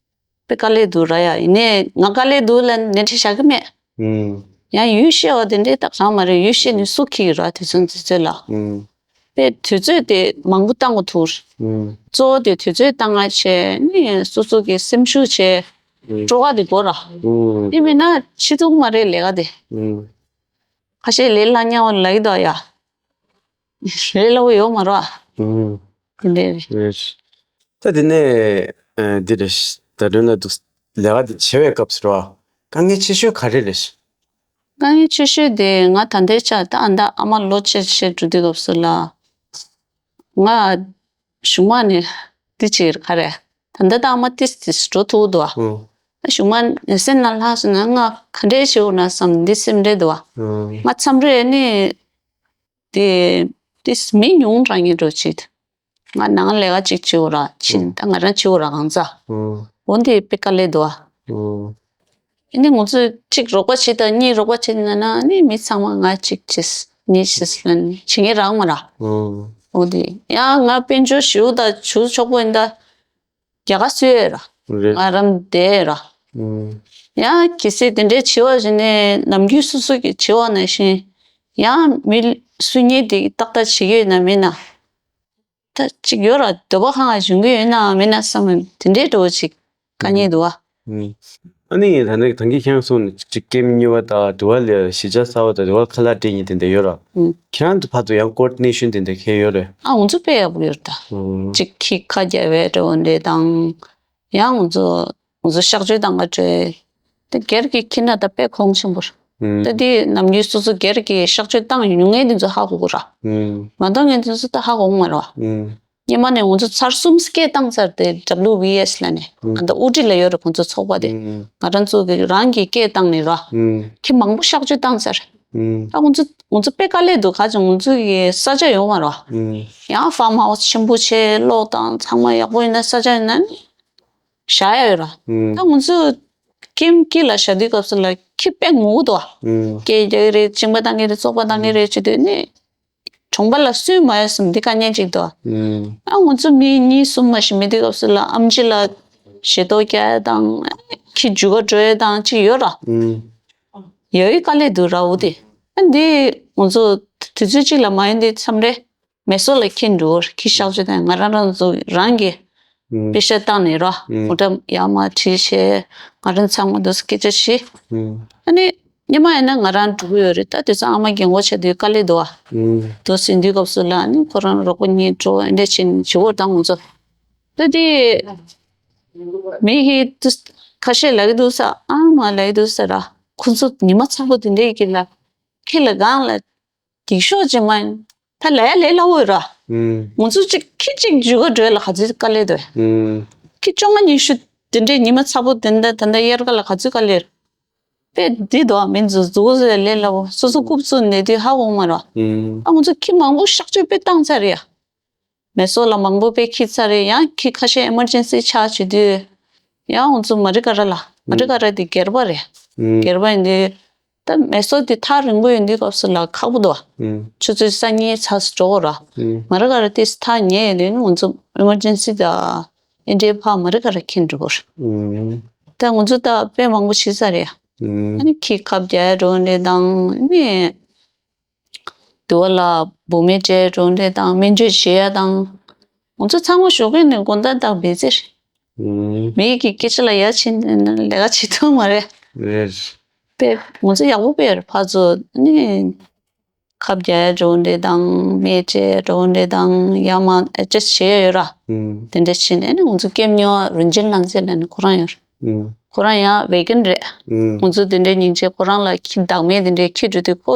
དཔེ་དཀའ་ལས་འདུག་ར་ཡ། ཡིན་ནའི་ང་དཀའ་ལས་འདུག་ལབ་ནས་འཁྲི་བཞག་གི་མེད། ཨུམ། ཡང་ཡུལ་ཤེས་པ་དེ་འདྲའི་ད་གང་མ་རེད། ཡུལ་ཤེས་ནས་སུ་ཁྱི་གི་ར་དུས་ཚོད་དུས་ཚོད་ལ། ཨུམ། དཔེ་དུས་ཚོད་དེ་མང་པོ་བཏང་དགོས་ཐུག་ཨུམ། གཙོ་བོ་དེ་དུས་ཚོད་བཏང་ང་བྱས་ནི་སོ་སོ་གི་སེམས་ཤུགས་བྱས། ཨུམ། སྤྲོ་ག་དེ་དགོས་ར། ཨུམ། དེ་མིན་ན་བྱེད་ཐུབ་མ་རེད་ལས་ཀ་དེ། ཨུམ། ཁ་ཤས་ལས་སླ་ཉག་པ་ལབ་ཀྱི་འདུག་ཡ། ལས་སླ་པོ་ཡོད་མ་རེད། ཨུམ། དེ་འདྲ་རེད། རེད། ད་དེ་ནས་ཨ་འདི་རེད། ད་དུང་ལ་འདུག་ལས་ཀ་འདི་བྱེད་པའི་སྐབས་སུ་རེད་བ། དཀའ་ངལ་ཆེ་ཤོས་ག་རེ་རེད། དཀའ་ངལ་ཆེ་ཤོས་དེ་ང་ད་ལྟའི་ཆར་ད་ཨ་མདའ་ཨ་མ་ལོ་ཆེ་ཆེ་འགྲོ་དུས་སྐབས་སུ་ལ། ང་གཞུག་མ་ནས་འདི་བྱེད་ག་རེ། ད་ལྟ་ད་ཨ་མ་ཏིས་ཏིས་འགྲོ་ཐུབ་འདུག་བ། ཨུམ། ད་གཞུག་མ་ནས་སེམས་ནང་ལྷག་སོང་ན་ང་ག་འདྲས་བྱེད་དགོས་ན་བསམ་འདི་སེམས་ཁྲལ་འདུག་བ། ཨུམ། ང་མཚམས་རེ་ནི། དེ་དེ་མི་ཉུང་དྲགས་ངེས་འགྲོ་ཅིག་ང་ནང་ལས་ཀ་ཅིག་བྱེད་འོ་ར་ཕྱིན་ད་ང་རང་བྱེད་འོ་ར་གང་ཚ། འོ་འདི་དཔེ་དཀའ་ལས་འདུག་ཨ། ཨ་ནི་ང་ཚོས་གཅིག་རོགས་པ་བྱེད་དང་གཉིས་རོགས་པ་བྱེད་ན་ན་ཨ་ནི་མི་ཚང་མ་ང་གཅིག་བྱེད་གཉིས་བྱེད་ལབ་ནས་བྱེད་མཁན་རག་མ་རག་ཨོ། འོ་དེ་ཡང་ང་དཔལ་འབྱོར་ཞེ་པོ་དང་ཇུས་ཆོག་པོ་ཡིན་ད། རྒྱ་གར་སུ་ཡོད་ར། རེད། ང་རང་བསྡད་ར། ཨུམ། ཡང་གལ་སྲིད་དེ་འདྲའི་བྱེད་པ་ཞིག་ནས་ནམ་རྒྱུན་སོ་སོ་གིས་བྱེད་པ་ནང་བཞིན་ཡང་མི་སུ་གཉིས་དེ་ཏག་ཏག་བྱེད་ཀྱི་ཡོད་ན་མེད་ན། ད་ཅིག་ཡོད་ར་འདོད་པ་ཁ་ང་ཞུང་གི་ཡོད་ན་མེད་ན་བསམ་དེ་འདྲའི་འགྲོ་ཅིག་དཀའ་ངལ་འདུག་བ། ཨུམ། ཨ་ནི་ད་ནི་ད་གིན་ཁྱེད་རང་གསུངས་ནས་ཅིག་ཀེམ་གཉེར་བ་དང་དུ་བ་ལ་གཞིས་ཆགས་གསར་བ་དང་དུ་བ་ཁ་ལག་སྤྲད་མཁན་དེ་འདྲ་ཡོད་ར། ཨུམ། ཁྱེད་རང་ཚོ་ཕར་ཚུར་ཡང་ཀོ་ཌི་ནེ་ཤན་དེ་འདྲ་གང་ཡོད་རེད། ཨ་ང་ཚོ་དཔེ་ཡག་པོ་ཡོད་རེད་ད། ཨུམ། ཅིག་ཁྱི་ཁ་རྒྱབ་པའི་འགྲོ་འདྲེ་དང་། ཡང་ང་ཚོ་ང་ཚོ་གཤག་བཅོས་བཏང་ག་འགྲོ། དེ་སྒེར་གྱི་ཁྱི་ན་ད་དཔེ་གོང་ཆེན་པོ་རེད། ཨུམ། ད་དེ་ནམ་རྒྱུན་སོ་སོ་སྒེར་གྱི་གཤག་བཅོས་བཏང་མྱོང་མཁན་དེ་ཚོ་ཧ་གོ་གི་ར། ཨུམ། མ་བཏང་མཁན་དེ་ཚོ་ད་ཧ་གོ་གི་མ་རེད་བ། ཨུམ། སྔོན་མ་ནས་ང་ཚོ་ཚར་གསུམ་སྐད་བཏང་ཚར་ཏེ་ཌབ་ལིའུ་བྷི་ཨེས་ལབ་ནས་ཨུམ། ཨ་ད་དབུ་ཁྲིད་ལ་ཡོད་རེད་ཁོང་ཚོ་ཚོགས་པ་དེ། ཨུམ། ང་རང་ཚོ་གི་རང་གི་སྐད་བཏང་ནས་ར། ཨུམ། ཁྱི་མང་པོ་གཤག་བཅོས་བཏང་ཚར། ཨུམ། ད་ང་ཚོ་ང་ཚོ་དཔེ་དཀའ་ལས་འདུག་ག་ཅིག་ང་ཚོ་གི་ས་ཆ་ཡོད་མ་རེད་བ། ཨུམ། ཡང་ཕཱརམ་ཧའུ་སི་ཆེན་པོ་བྱས་གློག་དང་ཚང་མ་ཡག་པོ་ཡིན་ན་ས་ཆ་ཡིན་ན་བཞག་ཡ་ཡོད་ར། ཨུམ། ད་ང་ཚོ་ཀེམ་དཀྱིལ་ལ་བཞག་དུས་སྐབས་སུ་ལ་ཁྱི་དཔེ་ངོ་འདུག་བ། ཨུམ། སྐད་རྒྱག་གི་རེད་གཅིན་པ་བཏང་གི་རེད་བཙོག་པ་བཏང་གི་རེད་བྱེད་དུས་ནི། གྲོང་པ་ལ་སུན་མ་ཡོང་བསམ་འདི་དཀའ་ངལ་ཅིག་འདུག་ཨུམ། ཨ་ང་ཚོ་མི་གཉིས་གསུམ་མ་ཞིག་མེད་དུས་སྐབས་སུ་ལ་ཨམ་ཆི་ལ་ཞེ་ཏོག་རྒྱག་ཡ་དང་ཁྱི་རྒྱུག་ག་འགྲོ་ཡ་དང་ཅིག་ཡོད་ར། ཨུམ། ཡོད་ཡོད་དཀའ་ལས་འདུག་ར་འོ་དེ། ཨ་འདི་ང་ཚོ་དུས་ཚོད་གཅིག་ལ་མ་ཡོང་དུས་མཚམས་རེ་མེ་སོར་ལ་ཁྱི་འགྲོ་ཁྱི་གཤག་བཅོས་དང་ང་རང་རང་ཚོ་རང་གི་ཨུམ། པེ་ཤ་བཏང་ནས་ར། ཨུམ། འུ་འདྲ་ཡར་མར་ཁྲིད་བྱས་ང་རང་ཚང་མ་འདུག་སྐད་ཆ་བྱས། ཨུམ། ཨ་ནི་སྔོན་མ་ཡིན་ན་ང་རང་འགྲོ་གི་ཡོད་རེད་ད་དེ་ཚོ་ཨ་མ་རྒན་གོག་ཆགས་དུས་དཀའ་ལས་འདུག་བ། ཨུམ། དུ་ཟིན་དུས་སྐབས་སུ་ལ་ཨ་ནི་ཁོ་རང་རོགས་པ་གཉིས་འགྲོ་ཨེ་འདྲ་བྱས་ནས་བྱེད་འོར་བཏང་ང་ཚོ། ད་དེ་མི་གིས་དུ་ཁ་ཤས་ལབ་ཀྱི་འདུག་ས་ཨ་མ་ལབ་ཀྱི་འདུག་ས་ར་ཁོ་ཚོ་ཉི་མ་ཚ་པོ་དེ་འདྲའི་གི་ལ་ཁྱི་ལ་གང་ལ། འགྱིག་ཤོག་ཅིག་མ་ཡིན། ད་ལས་ལས་སླ་བོ་ཡོད་ར། ཨུམ། ང་ཚོ་ཅིག་ཁྱི་ཅིག་འཇུ་ག་འགྲོ་ལ་ག་ཚོད་དཀའ་ལས་འདུག་ཨུམ། ཁྱི་བཅོ་ལྔ་ཉི་ཤུ་དེ་འདྲའི་ཉི་མ་ཚ་པོ་དེ་འདྲ་ད་ལྟ་དབྱར་ཁ་ལ་ག་ཚོད་དཀའ་ལས་རེད། དཔེ་འདི་འདུག་མི་འཛུ་འཛུགས་ཟེར་ལས་སླ་བོ་སོ་སོ་རྐུབ་བཙུགས་ནས་དུས་ཧ་གོ་མ་ར། ཨུམ། ཨ་ང་ཚོ་ཁྱི་མང་པོ་གཤག་བཅོས་དཔེ་བཏང་ཚར་རེད་ཡ། མེ་སོར་ལ་མང་པོ་དཔེ་ཁྱི་ཚར་རེད་ཡང་ཁྱི་ཁ་ཤས་ཨེ་མར་ཇེན་སི་ཆགས་བྱེད་དུས། ཡང་ང་ཚོ་མ་རི་ཀ་ར་ལ་མ་རི་ཀ་ར་དེ་སྒེར་པ་རེད། ཨུམ། སྒེར་པ་ཡིན་དུས། ད་མེ་སོར་དེ་ཐག་རིང་པོ་ཡིན་དུས་སྐབས་སུ་ལ་ཁག་པོ་འདུག་ཨུམ། ཆུ་ཚོད་ས་གཉིས་ཚར་སུ་འགྲོ་དགོས་ར། ཨུམ། མ་རི་ཀ་ར་དེ་ཐག་ཉེ་ཡིན་དུས་ནི་ང་ཚོ་ཨེ་མར་ཇེན་སི་དང་ཨེ་འདྲའི་ཕར་མ་རི་ཀ་ར་འཁྱེར་འགྲོ་དགོས་ར། ཨུམ། ད་ང་ཚོ་ད་དཔེ་མང་པོ་བྱེད་ས་རེད། ཨུམ། ཨ་ནི་ཁྱི་ཁབ་རྒྱག་ཡ་འགྲོ་འདྲེ་དང་ནི། དུ་བ་ལ་བུད་མེད་སྤྲད་གྲོང་སྡེ་དང་སྨན་བཅོས་བྱེད་ཡ་དང་། ང་ཚོ་ཚང་མ་ཞོགས་ཀས་ནས་དགོང་དག་དག་བེད་རྩེ་རེད། ཨུམ། མི་ཡི་གི་སྐད་ཆ་ལ་ཡ་བྱེད་ནས་ལས་ཀ་བྱེད་ཐུབ་མ་རེད། རེད། པས་ང་ཚོ་ཡག་པོ་དཔེ་རེད་ཕར་ཚུར་ནི། ཁབ་རྒྱག་ཡ་གྲོང་སྡེ་དང་སྨན་བཅོས་གྲོང་སྡེ་དང་ཡ་མ་ཨེ་ཅེས་བྱེད་ཡ་ཡོད་ར། ཨུམ། དེ་འདྲ་བྱེད་ནས་ནི་ང་ཚོ་སྐྱེམས་ཉོ་བ་རུན་ཆེན་ལང་ཚེ་ལ་ནི་ཁོ་རང་ཡོད་རེད། ཨུམ། ཁོ་རང་ཡང་བེ་གན་རེད། ཨུམ། ང་ཚོ་དེ་འདྲའི་སྙིང་རྗེ་ཁོ་རང་ལ་ཁྱི་བདག་མེད་དེ་འདྲའི་ཁྱི་འགྲོ་དུས་ཁོ་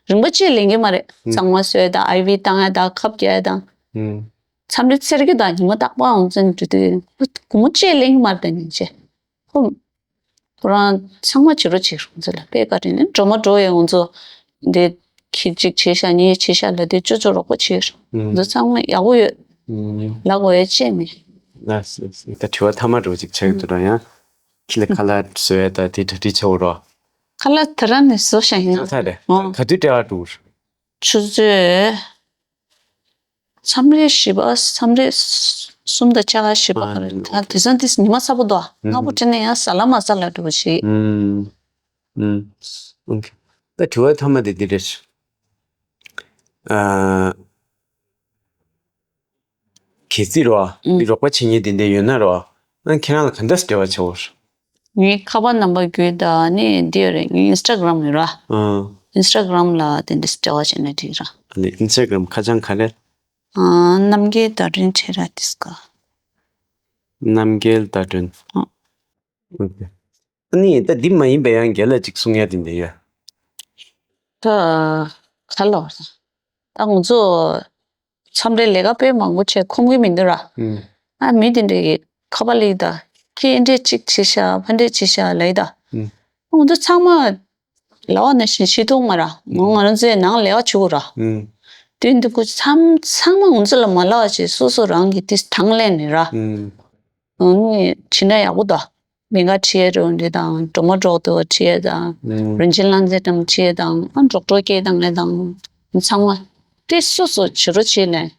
རིན་པ་གཅིག་ལེན་གྱི་མ་རེད། ཨུམ། གཙང་མ་བཟོས་དང་ཨའི་ཝི་བཏང་ཡ་དང་ཁབ་རྒྱག་ཡ་དང་། ཨུམ། མཚམས་རེ་ཚེར་གི་དང་ཉི་མ་རྟག་པར་ང་ཚོ་འགྲོ་དུས་ཁོ་སྒོར་མོ་གཅིག་ལེན་གྱི་མ་རེད་ད་སྙིང་རྗེ། ཁོ་ཁོ་རང་ཚང་མ་བྱེད་རོགས་བྱེད་རོགས་ཚོ་ལ་དཔེ་བཀའ་དྲིན་ནི་འགྲོ་མ་འགྲོ་ཡ་ང་ཚོ་འདི་ཁྱི་གཅིག་བྱེད་ཤག་གཉིས་བྱེད་ཤག་ལབ་དུས་ཅོ་ཅོ་རོགས་པ་བྱེད་རོགས་ང་ཚོ་ཚང་མ་ཡག་པོ་ཡོད། ཨུམ། ལ་གོ་ཡ་ཅེས་མེད། ལགས་སོ། ད་དྲི་བ་མཐའ་མ་འདྲ་བོ་ཅིག་ཆགས་ཡོད་དུ་ར་ཡང་། ཁྱི་ལ་ཁ་ལག་བཟོ་ཡ་ད་དེ་གྲ་སྒྲིག་བྱེད་འོ་རོ། ཁ་ལག་དེ་རང་ནས་བཟོ་བཞག་ཡིན། ཨ་ཚ་རེད། ཨོ། ག་དུས་སྤྲད་པ་འགྲོ། ཆུ་ཚོད། མཚམས་རེ་བཞི་པ་མཚམས་རེ་གསུམ་དང་ཕྱེད་ཀ་བཞི་པ་ཨ་ག་རེ་ད་དེ་སང་དེ་ཉི་མ་ཚ་པོ་འདུག་ཨ། སྔ་པོ་ཨུམ། དྲན་ནས་ཡང་ཟ་ལ་མ་ཟ་ལ་འགྲོ་བ་ཞིག་ཨུམ། ཨུམ། ཨོ་ཁེ། ད་དྲི་བ་མཐའ་མ་དེ་འདི་རེད། ཨ། གལ་སྲིད་རོ། ཨུམ། མི་རོགས་པ་བྱེད་མཁན་དེ་འདྲ་ཡོད་ན་རོ། ཨ་ཁྱེད་རང་ལ་ག་འདྲ་སྤྲད་པ་བྱེད་འོ། ངའི་ཁ་པར་ནམ་བར་བརྒྱུད་དང་ནི་འདི་ཡོད་རེད། ངའི་ཨིན་སི་ཊ་གྷི་རམ་ཡོད་ར། ཨུམ། ཨིན་སི་ཊ་གྷི་རམ་ལ་དེ་འདྲ་སྤྲད་པ་བྱས་ན་འགྲིག་ར། ཨ་ནི་ཨིན་སི་ཊ་གྷི་རམ་ཁ་བྱང་ག་རེ། ཨ། རྣམ་རྒྱལ་ཟླ་སྒྲོན་བྱས་ར་དིས་ཀ། རྣམ་རྒྱལ་ཟླ་སྒྲོན། ཨ། ཨོ་ཁེ། ཨ་ནི་ད་འདི་མ་ཡིན་པའི་ཡང་རྒན་ལགས་ཅིག་གསུང་ཡ་དེ་འདྲ་ཡོད། ད་ག་ལ་བར་ད་ང་ཚོ་མཚམས་རེ་ལས་ཀ་དཔེ་མང་པོ་བྱས་ཁོམ་གི་མི་འདུག་ར། ཨུམ། ཨ་མི་དེ་འདྲ་གི་ཁ་པར་ལིག་ད་ཁྱེད་འདྲས་ཅིག་བྱེད་ཤག་ཕ་འདྲས་བྱེད་ཤག་ལབ་ད། ཨུམ། ང་ཚོ་ཚང་མ་ལབ་པ་ནང་བཞིན་བྱེད་ཐུབ་མ་ར། ང་ང་རང་ཚོའི་ནང་ལས་ཀ་བྱེད་དགོས་ར། ཨུམ། དེ་འདི་ཁོ་ཚང་ཚང་མ་ང་ཚོ་ལ་མ་ལབ་པ་བྱས་སོ་སོ་རང་གི་དེ་དང་ལེན་ནས་ར། ཨུམ། ཨ་ནི་བྱེད་ན་ཡག་པོ་འདུག་མི་ང་ཁྲིད་ཡས་འགྲོ་འདི་དང་སྒྲོལ་མ་སྒྲོག་ཏུ་ཁྲིད་ཡས་དང་། ཨུམ། རིན་ཆེན་གླང་རྫས་འགྲམ་ཁྲིད་ཡས་དང་ཨ་སྒྲོག་སྒྲོག་སྐྱེས་དང་ངས་དང་། ཚང་མ་དེ་སོ་སོ་བྱེད་རོགས་བྱེད་ལས།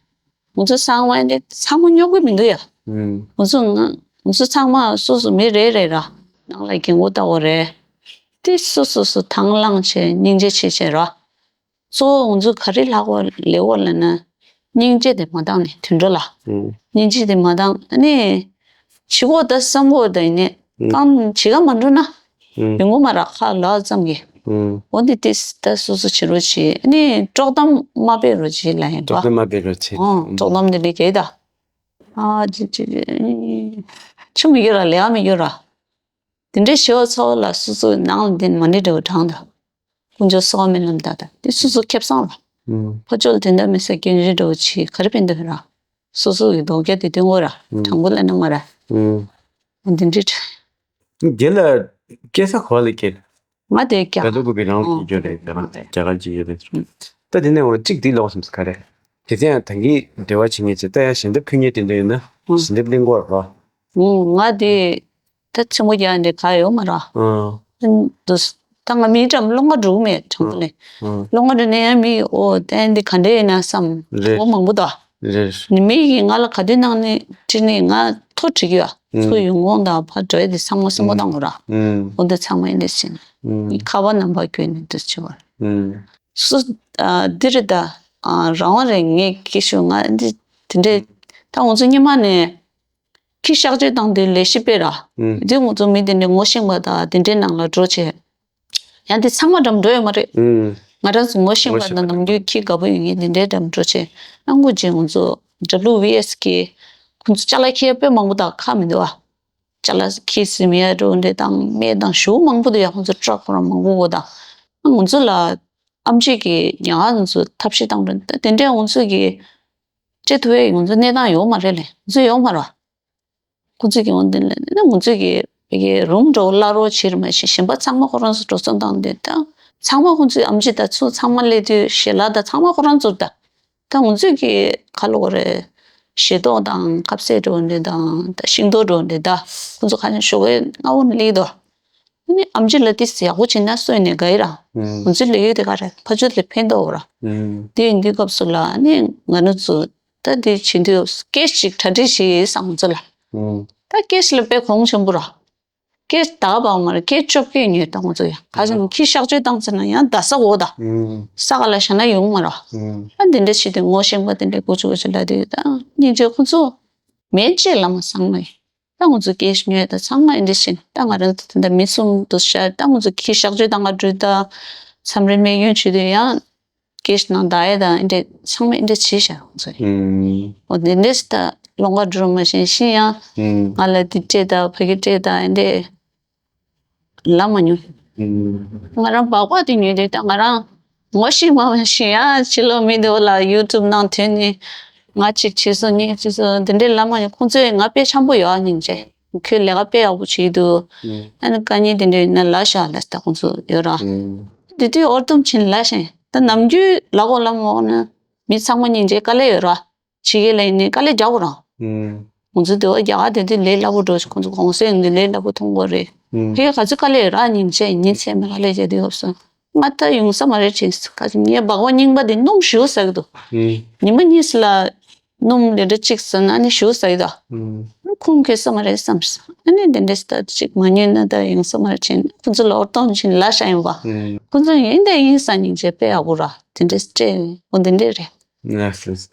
ང་ཚོ་ཚང་མ་འདི་ཚང་མ་སྙོམས་གི་མི་འདུག་ཡ། ཨུམ། ང་ཚོ་ང་ང་ཚོ་ཚང་མ་སོ་སོ་མི་རེ་རེ་ར་ནང་ལ་འགན་འཁུར་ལྟ་བུ་རེད། དེ་སོ་སོ་སོ་དང་བླངས་བྱས་སྙིང་རྗེ་ཆེ་བྱས་ར། གཙོ་བོ་ང་ཚོ་ག་རེ་ལྷག་གོ་ལས་གོ་ལབ་ན། སྙིང་རྗེ་དེ་མ་བཏང་ནས་དུད་འགྲོ་ལ། ཨུམ། སྙིང་རྗེ་དེ་མ་བཏང་ཨ་ནི། བྱེད་གོ་ད་བསམ་གོ་ད་ཡིན་ནས་ཨུམ། གང་བྱེད་ག་མ་འགྲོ་ན། ཨུམ། ཡོང་གོ་མ་ར་ཁ་ལག་ཙམ་གྱིས། ཨུམ། འོ་འདི་དེ་ད་སོ་སོ་བྱེད་རོགས་བྱེད་ཨ་ནི་དཀྲོག་གཏམ་མ་སྤེལ་རོགས་བྱེད་ལ་ཡིན་པ། དཀྲོག་གཏམ་མ་སྤེལ་རོགས་བྱེད། ཨོ་དཀྲོག་གཏམ་དེ་ལས་གལ་ད། ཨ་ཅི་ཅི་ཅི་མི་ཡོད་ར་ལས་ཨ་མི་ཡོད་ར། དེ་འདྲའི་ཞི་བ་འཚོ་བ་ལ་སོ་སོའི་ནང་ལ་འདི་མ་ཎི་འདྲ་བོ་བགྲངས་དང་། དཀོན་མཆོག་གསོལ་བ་སྨོན་ལམ་དག་དང་དེ་སོ་སོ་ཁེ་བཟང་ལ། ཨུམ། ཕ་ཆོས་ལ་དེ་འདྲ་མི་ཟེར་སྐྱོན་བརྗོད་འདྲ་བོ་བྱེད་ག་རེ་ཕན་ཐོགས་ར། སོ་སོ་གི་ལྡོག་རྒྱ་དེ་སྟོན་དགོས་ར། ཨུམ། དྲང་པོ་ལབ་ན་མ་ར། ཨུམ། འདི་འདྲའི་དྲ། རྒན་ལགས་སྐྱེས་ས་ག་པར་ལ་སྐྱེས། ང་དེ་རྒྱ། བལ་ལུགས་པའི་རང་ལུགས་ཀྱི་ཡོད་རེད། རྒྱ་གར་རྒྱ་གར་གྱི་ཡོད་རེད། ད་དེ་ནས་འོ་གཅིག་འདི་ལོག་སོང་ས་ག་རེད། དེ་ཚེ་ཡང་ད་གིན་འབྲེལ་བ་བྱེད་མཁན་ཚོས་ད་ཡང་ཞལ་འདེབས་ཕུལ་མཁན་དེ་འདྲ་ཡོད་ན་ཞལ་འདེབས་ལེན་དགོས་རེད་པ། ང་དེ་ད་ཆེན་པོ་རྒྱག་འདི་ག་ཡོད་མ་ར། འདུག་ད་ང་མིའི་འགྲམ་སློང་ག་འགྲོ་གི་མེད་དྲང་པོ་ལས། སློང་ག་འགྲོ་ནས་ཡང་མི་ཨོ་ད་འདི་ག་འདྲ་ཡིན་ན་བསམ་རེད། ཨོ་མང་པོ་ད། རེད། ནི་མི་གིས་ང་ལ་ག་དུས་ནང་ནས་ཁྲིད་ནས་ང་ཐོ་བྲིས་ཀྱི་ཡ། ཚུར་ཡོང་ཁོང་དང་ཕར་འགྲོ་ཡ་དེ་ཚང་མ་སེམས་པ་བཏང་དགོས་ར། ཨོ་འདི་ཚང་མ་ཡིན་ནས་ཟིན། ཁ་བ་རྣམ་པར་བསྒྱུར་ནས་འདི་བྱེད་པ། སུ་ཨ་འདི་རེད་ད། ཨ་རང་དབང་རེད་ངས་སྐད་ཤོད་ང་འདི་དེ་འདྲས་ད་ང་ཚོ་སྔོན་མ་ནས་ཁྱི་གཤག་བཅོས་བཏང་དུས་ལས་གཞི་སྤེལ་ར། དེ་ང་ཚོ་མི་དེ་འདྲས་ངོ་ཤེས་པ་དང་དེ་འདྲས་ནང་ལ་འགྲོ་བྱས། ཡང་དེ་ཚང་མ་འགྲམ་འགྲོ་ཡོད་མ་རེད། ང་རང་ཚོ་ངོ་ཤེས་པ་དང་ནམ་རྒྱུན་ཁྱི་དགའ་པོ་ཡོད་མཁན་དེ་འདྲས་འགྲམ་འགྲོ་བྱས་ཨ་ངོ་ཅེ་ང་ཚོ་W V S གི་ཁོང་ཚོ་ཅ་ལག་ཁྱི་དཔེ་མང་པོ་དང་ཁ་མི་འདུག་ཨ། ཅ་ལག་ཁྱི་ཟིན་ཡ་འགྲོ་འདྲས་དང་སྨན་དང་ཞོ་མང་པོ་དུ་ཡ་ཁོང་ཚོ་ཊྲག་ཁོ་རང་མང་པོ་གོ་དང་ང་ཚོ་ལ་ཨམ་ཆི་གི་ཉག་ང་ཚོ་ཐབས་ཤེས་བཏང་རེད་དེ་འདྲས་ང་ཚོ་གི་སྤྲད་ཐུབ་ཡ་ང་ཚོ་གནས་སྟངས་ཡོད་མ་རེད་ལས་ང་ཚོ་ཡོད་མ་རེད། ཁོང་ཚོ་གི་འོང་དེ་ལས་ནི་ང་ཚོ་གི་བི་གི་རུམ་འགྲོ་གླ་རོགས་བྱེད་རེད་མ་གཞི་གཞན་པ་ཚང་མ་ཁོ་རང་ཚོ་འགྲོ་སོང་བཏང་དེ་དང་ཚང་མ་ཁོང་ཚོའི་ཨམ་ཆི་དང་ཚུར་ཚང་མ་སླེབས་དུས་ཞལ་ལག་དང་ཚང་མ་ཁོ་རང་ཚོར་ད། ད་ང་ཚོས་ཀྱི་ཁ་ལོ་རེ་ཞེ་ཏོག་དང་ཁ་ཟས་འགྲོ་འདྲེ་དང་ད་ཤིང་ཏོག་འགྲོ་འདྲེ་ད་ཁོ་ཚོ་ཁ་ནས་ཞོགས་པའི་སྔ་བོ་ནས་སླེབས་དོ། ཨ་ནི་ཨམ་ཆི་ལ་ཏིས་ཡག་པོ་བྱེད་ན་སོས་ནས་དགའ་ཡི་ར། ང་ཚོའི་ལས་ཡུལ་དེ་ག་རེ་ཕ་ཆོས་ལས་ཕན་ཐོགས་ར། དེ་ཡིན་དུས་སྐབས་སུ་ལ་ཨ་ནི་ང་རང་ཚོ་ད་དེ་བྱེད་དུས་སྐད་ཅིག་གྲ་སྒྲིག་བྱེད་ཡིན་བསམ་ང་ཚོ་ལ། ད་སྐད་ཅིག་ལ་དཔེ་གོང་ཆེན་པོ་ར། སྐད་ད་བག་མ་རེད་སྐད་བཅོ་བརྒྱད་ཉོས་དང་ང་ཚོ་ཡང་ག་ཚོད་ཁྱི་གཤག་བཅོས་བཏང་ཚར་ན་ཡང་ད་ས་འོ་ད་ས་ག་ལ་བཞག་ན་ཡོང་མ་ར། ཨ་འདི་འདྲ་བྱེད་དུས་ངོ་ཤེས་པ་དེ་འདྲ་དགུ་བཅུ་གོ་ཅི་ལ་དེ་ད་སྙིང་རྗེ་ཁོ་ཚོ་མེད་ཅེས་ལ་མ་སང་ལ་ཡིན་ད་ང་ཚོ་སྐད་ཉོས་ད་ཚང་མ་ཨེ་འདྲ་བྱེད་ད་ང་རང་ཚོ་དེ་འདྲ་མི་གསུམ་དུ་བཞག་ད་ང་ཚོ་ཁྱི་གཤག་བཅོས་བཏང་ག་འགྲོ་ད་མཚམས་རེ་སྨན་གཡོན་བྱེད་དུས་ཡང་། སྐད་ནང་ད་ཡ་དང་ཨེ་འདྲས་ཚང་མ་ཨེ་འདྲས་བྱས་ཤག་ང་ཚོ་ཡིན། ཨོ་དེ་འདྲས་ད་ལོང་ག་འགྲོ་མ་ཤེས་ཤི་ཡང་ང་ལ་དེ་སྤྲད་ད་ཕ་གི་སྤྲད་ད་ཨེ་འདྲས་ལ་མ་ཉོ། ང་རང་སྦག་སྦག་དེ་ཉོས་དེ་ད་ང་རང་ངོ་ཤེས་མ་མ་ཤེས་ཡང་ཕྱི་ལོགས་མི་འདི་བ་ལ་ཡུ་ཊུབ་ནང་ཐོན་ནས་ང་གཅིག་བྱས་སོང་གཉིས་བྱས་སོང་དེ་འདྲས་ལ་མ་ཉོ་ཁོང་ཚོས་ང་དཔེ་འཆམ་པོ་ཡོད་ཨ་སྙིང་རྗེ་ཁྱོད་ལས་ཀ་དཔེ་ཡག་པོ་བྱས་འདུག་ཨ་ནི་དཀའ་ངལ་དེ་འདྲས་ཡོད་ན་ལ་ཤ་ལ་ད་ཁོང་ཚོ་ཡོད་ར། དེ་དུས་ཨོར་ཏུམ་ཕྱིན་ལ་ཤ་ཡིན། ད་ནམ་རྒྱུན་ལ་གོ་ལ་མོ་ནི་མི་ཚང་མ་སྙིང་རྗེ་དཀའ་ལས་ཡོད་ར། ཕྱི་རྒྱལ་ལ་ཡིན་ནི་དཀའ་ལས་རྒྱག་གོ་རང་། ང་ཚོ་དེ་བ་རྒྱ་གར་དེ་དུས་ལས་སླ་པོ་འགྲོ་ཞིག་ཁོང་ཚོ་གོང་སེ་ཡོང་དུས་ལས་སླ་པོ་མཐོང་གོ་རེད། ཕ་གི་ག་ཚོད་དཀའ་ལས་ཡོད་ར་སྙིང་རྗེ་ཉིན་མཚན་མེད་དཀའ་ལས་བྱས་དུས་སྐབས་སུ་ང་ད་ཡོང་ས་མ་རེད་བྱས་ག་ཚོད་ངའི་སྦག་སྦག་རྙིང་པ་དེ་སྣུམ་ཞུ་ས་གི་འདུག་ཉི་མ་གཉིས་ལ་སྣུམ་ལི་ཊར་གཅིག་ཟ་ན་ནི་ཞུ་ས་གི་འདུག་ཁོང་གི་ས་མ་རེད་བསམ་ས་ཨ་ནི་དེ་འདྲས་ད་གཅིག་མ་ཉོས་ན་ད་ཡོང་ས་མ་རེད་བྱས་ཁོང་ཚོ་ལ་ཨོར་ཏོང་ཕྱིན་ལ་ཤ་ཡིན་པ་ཁོང་ཚོ་ཡིན་དེ་ཡིན་ས་སྙིང་རྗེ་དཔེ་ཡག་པོ་ར་དེ་འདྲས་སྤྲད་འོ་དེ་འདྲས་རེད། ལགས་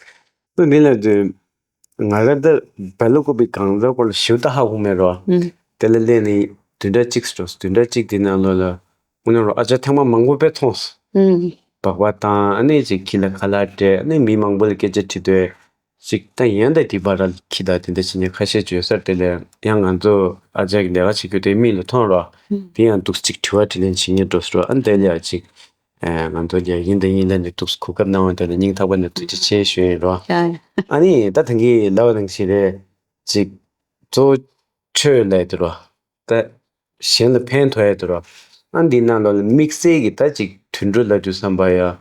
སོ། ཨ་ནི་ལ་དེ་ང་ལ་ད་བལ་ལུ་ཀོ་པི་གང་ཟག་སྐོར་ལ་ཞིབ་ད་ཧ་གོ་མེད་རོ། དེ་ལ་སླེབས་ནས་བདུན་ཕྲག་གཅིག་འགྲོ་བདུན་ཕྲག་གཅིག་དེ་ནང་ལོགས་ལ་དངོས་གནས་རོ་ཨ་ཅག་ཐེངས་མ་མང་པོ་དཔེ་མཐོང་སོང་། སྦག་སྦག་བཏང་ཨ་ནི་ཅིག་ཁྱི་ལ་ཁ་ལག་སྤྲད་ཨ་ནི་མི་མང་པོ་ལ་སྐད་ཆ་དྲིས་དུས་ཅིག་ད་ཡན་ད་དེ་བར་ལ་ཁྱི་དང་དེ་འདྲ་བྱེད་མཁན་ཁ་ཤས་ཅིག་ཡོད་ས་རེད། དེ་ལས་ཡང་ང་ཚོ་ཨ་ཅག་གི་ལས་ཀ་བྱེད་རྒྱུ་དེ་མིག་ལ་མཐོང་རོ། དེ་ཡང་འདུག་ཅིག་དྲི་བ་དྲིས་ལན་བྱེད་མཁན་འགྲོ་སོང་རོ་ཨ་ནི་དེ་ལས་ཡང་ཅིག་ང་ཚོ་རྒྱ་ཡིན་དང་ཡིན་ལ་ནི་ཐུགས་གོ་སྐབས་གནང་བ་དེ་ལ་སྙིང་ཐག་པ་ནས་ཐུགས་རྗེ་ཆེ་ཞུ་ཡིན་རོ། ཡ་ཡ། ཨ་ནི་ད་ཐང་གི་ལབ་པ་ནང་བཞིན་རེད། ཅིག་གཙོ་བོ་ཆོས་ལས་དེ་རོ། ད་གཞན་ལ་ཕན་ཐོགས་ཡ་དེ་རོ། ཨ་འདི་ནང་ལོགས་ལ་དམིགས་བསལ་གྱི་ད་ཅིག་དུད་འགྲོ་ལབ་དུས་བསམ་པ་ཡ།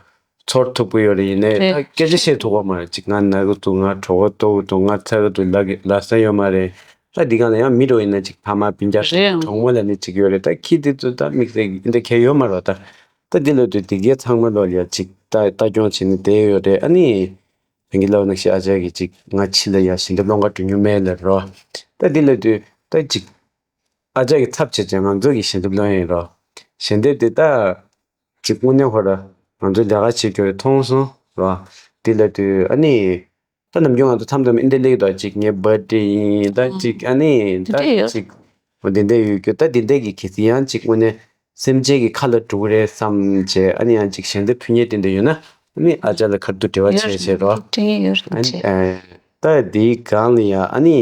ཚོར་ཐུབ་ཀྱི་ཡོད་རེད་ཡིན་ནའི་རེད། ད་སྐད་ཆ་བཤད་ཐུབ་ཀྱི་མ་རེད། ཅིག་ང་ན་གི་འདུག་ང་གྲོད་ཁོག་ལྟོགས་ཀྱི་འདུག་ང་ཚ་གི་འདུག་ལ་གི་ལ་ས་ཡོད་མ་རེད། ད་འདི་གང་ལ་ཡང་མི་འགྲོ་ཡིན་ན་ཅིག་ཕ་མ་སྤུན་ཀྱག་རེད། གྲོགས་མོ་ལ་ནི་ཅིག་ཡོད་རེད། ད་ཁྱི་དེ་ཚོ་ད་དམིགས་བསལ་གྱི་འདི་འདྲ་གལ་ཡོད་མ་རེད། ད་ད་འདི་ལ་དུས་དེ་གའི་ཚང་མ་ལོ་ལ་ཡ་ཅིག་ད་ལྟ་སྐྱོང་བྱེད་ནི་བསྡད་ཡོད་རེད། ཨ་ནི་རང་གི་ལོ་ནང་བཞིན་ཨ་ཅག་གིས་ཅིག་ང་ཕྱི་ལ་ཡ་ཞལ་འདེབས་སློང་ག་འགྲོ་མྱོང་མེད་ལབ་རོ། ད་འདི་ལ་དུས་ད་ཅིག་ཨ་ཅག་གི་ཚབ་བྱས་ཅིག་ང་ཚོ་གི་ཞལ་འདེབས་སློང་ཡིན་རོ། ཞལ་འདེབས་དེ་ད་ཅིག་དངོས་གནས་ཧོ་ར་ང་ཚོ་ལས་ཀ་བྱེད་རྒྱུ་རེད་མཐོང་སོང་རོ། འདི་ལ་དུས་ཨ་ནི། ད་ནམ་རྒྱུན་ང་ཚོ་མཚམས་མཚམས་ཨིན་དེ་ལེགས་དོ་ཅིག་ངའི་བར་ཌེ་ཡིན་ད་ཅིག་ཨ་ནི་ད་དེ་འདྲ་ཡོད། ཅིག་འོ་དེ་འདྲ་ཡོད་རྒྱུ་ད་དེ་འདྲ་གི་གལ་སྲིད་ཡང་ཅིག་དངོས་གནས་སེམས་ཅན་གྱི་ཁ་ལ་འགྲོ་གི་རེད་བསམ་བྱས་ཨ་ནི་ཡང་ཅིག་ཞལ་འདེབས་ཕུལ་མཁན་དེ་འདྲ་ཡོད་ན་ཨ་ནི་ཨ་ཅག་ལ་ཁ་ཐུག་འབྲེལ་བ་བྱས་བྱས་རོ། དྲན་གྱི་ཡོད་རེད་ཨ་ནི་ཅེ། ཨ་ད་དེའི་སྒང་ལ་ཡང་ཨ་ནི་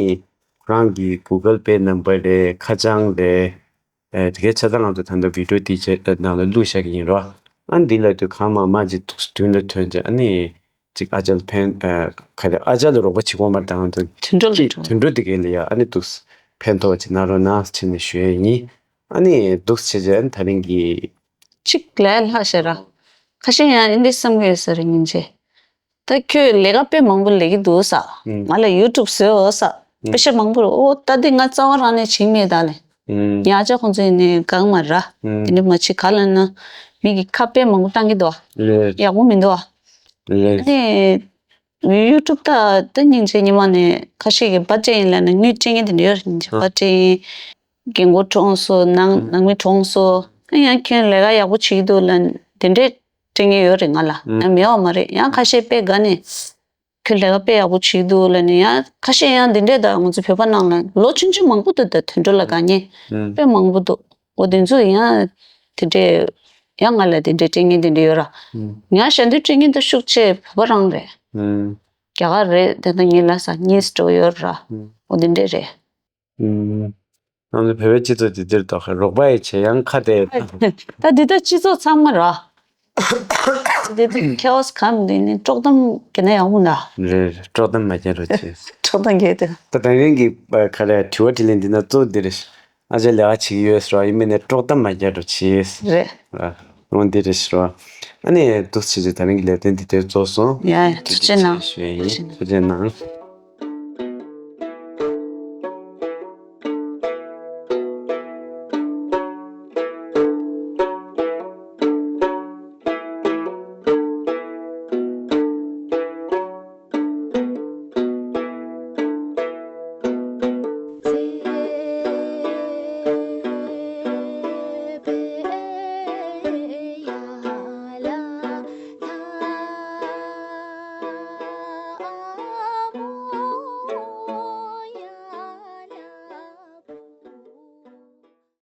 ཁོ་རང་གི་གུ་གལ་པེ་ནམ་བར་རེད་ཁ་བྱང་རེད། ཨེ་དེ་གའི་ཆ་ཚང་ང་ཚོ་ད་ལྟ་བི་ཌི་ཡོ་དེའི་ཆེད་ནང་ལ་བླུགས་བཞག་གི་ཡིན་རོ། ཨ་འདི་ལ་དུས་གང་མང་མང་ཅིག་འདུག་མདུན་ལ་ཐོན་ཅིག་ཨ་ནི་ཅིག་ཨ་ཅག་ལ་ཕན་ཨ་ག་རེ་ཨ་ཅག་ལ་རོགས་པ་བྱེད་དགོས་མ་རེད། ད་ང་ཚོ་དུད་འགྲོ་ལ་ཅིག་འགྲོ་དུད་འགྲོ་དེ་གའི་ལ་ཡ་ཨ་ནི་འདུག་ཕན་ཐོགས་ཅིག་གནང་རོགས་གནང་ཟེར་ནས་ཞུ་ཡས་ཡིན། ཨ་ནི་འདུག་བྱས་ཅིག་ཨ་ནི་ད་རིང་གི་ཅིག་ལས་ལྷག་ཤེས་ར། ཁ་ཤས་ཡང་ཨིན་དེ་བསམ་གི་ཡོད་ས་རེད་སྙིང་རྗེ། ད་ཁྱོད་ལས་ཀ་དཔེ་མང་པོ་ལས་ཀྱི་འདུག་ས། ཨང་། ང་ལ་ཡུ་ཊུབ་བཟོས་འོ་ས། ཨང་། པེ་ཤ་མང་པོ་རེད། ཨོ་ད་འདི་ང་རྩ་བ་རང་ནས་བྱིང་མེད་ད་ལེ། ཨང་། ཉག་ཅག་ཁོང་ཚོ་ཡིན་ནའི་གང་མ་ར། ཨང་། དེ་འདྲ་མ་བྱེད་ག་ལ་ན། མི་གི་ཁ་དཔེ་མང་པོ་བཏང་གི་འདུག་ལེ། ཡག་པོ་མི་འདུག་ལེ། ཨ་ནི། ཡུ་ཊུབ་ད་ད་སྙིང་རྗེ་ཉི་མ་ནས་ཁ་ཤས་ཀྱི་པར་སྐྲུན་ཡིན་ལ་ནི་དངུལ་སྤྲད་མཁན་དེ་འདྲ་ཡོད་རེད། སྙིང་རྗེ་ཨང་། པར་སྐྲུན། རྒན་གོག་གྲོངས་སོང་ནང་ནང་མི་གྲོངས་སོང་། ཡང་ཁྱོད་ལས་ཀ་ཡག་པོ་བྱེད་ཀྱི་འདུག་ལ་དེ་འདྲས། སྤྲད་མཁན་ཡོད་རེད་ང་ལ། ཨང་། ཡང་མེད་པ་མ་རེད། ཡང་ཁ་ཤས་དཔེ་དགའ་ནས། ཁྱོད་ལས་ཀ་དཔེ་ཡག་པོ་བྱེད་ཀྱི་འདུག་ལབ་ནས་ཡང་ཁ་ཤས་ཡང་འདི་འདྲས་ད་ང་ཚོ་བོད་པ་ནང་ལ་ལོ་ཆུང་ཆུང་མང་པོ་འདུག་ད་དུད་འགྲོ་ལ་དགའ་མཁན་ཨང་། དཔེ་མང་པོ་འདུག་འོ་དེ་ཚོ་ཡང་དེ་འདྲས་ཡང་ང་ལ་དེ་འདྲས་སྤྲད་མཁན་དེ་འདྲས་ཡོད་ར། ཨང་། ཡང་ཞལ་འདེབས་སྤྲད་མཁན་དེ་ཤུགས་ཆེ་བོད་པ་རང་རེད། ཨང་། རྒྱ་གར་རེད། དེ་ད་ངའི་ལ་ས་གཉིས་འགྲོ་ཡོད་ར། ཨང་། འོ་དེ་འདྲས་རེད། ཨུམ། ང་ཚོ་བོད་པའི་སྤྱི་ཚོགས་འདི་འདིར་གཏོགས་རོགས་པ་ཡི་བྱེད་ཡང་ཁ་དེ། ད་འདི་ལྟ་སྤྱི་ཚོགས་ཚང་མ་ར། འདི་ལྟ་ཁེ་ཨོ་སི་གམ་འདི་ནི་དཀྲོག་གཏམ་གྱི་ན་ཡག་མོ་འདའ། རེད་རེད། དཀྲོག་གཏམ་མ་རྒྱག་རོགས་བྱེད། དཀྲོག་གཏམ་རྒྱག་དེ། ད་དེ་རིང་གི་ཁ་རེ་དྲི་བ་དྲིས་ལན་འདི་ན་གཙོ་བོ་འདི་རེད། ཨ་ཅག་ལས་ཀ་བྱེད་ཀྱི་ཡོད་ཟེར་བ་ཡིན་མིན་ནས་དཀྲོག་གཏམ་མ་རྒྱག་རོགས་བྱེད། རེད། འོ་འདི་རེད་ཟེར་བ། ཨ་ནི་འདུག་བྱེད་ཅིག་ད་རིང་གི་ལས་དོན་འདི་དེར་རྫོགས་སོང་། ཡ་ཡ་ཐུགས་རྗེ་གནང་། ཞུ་ཡ་ཡིན། ཐུགས་རྗེ་གནང་།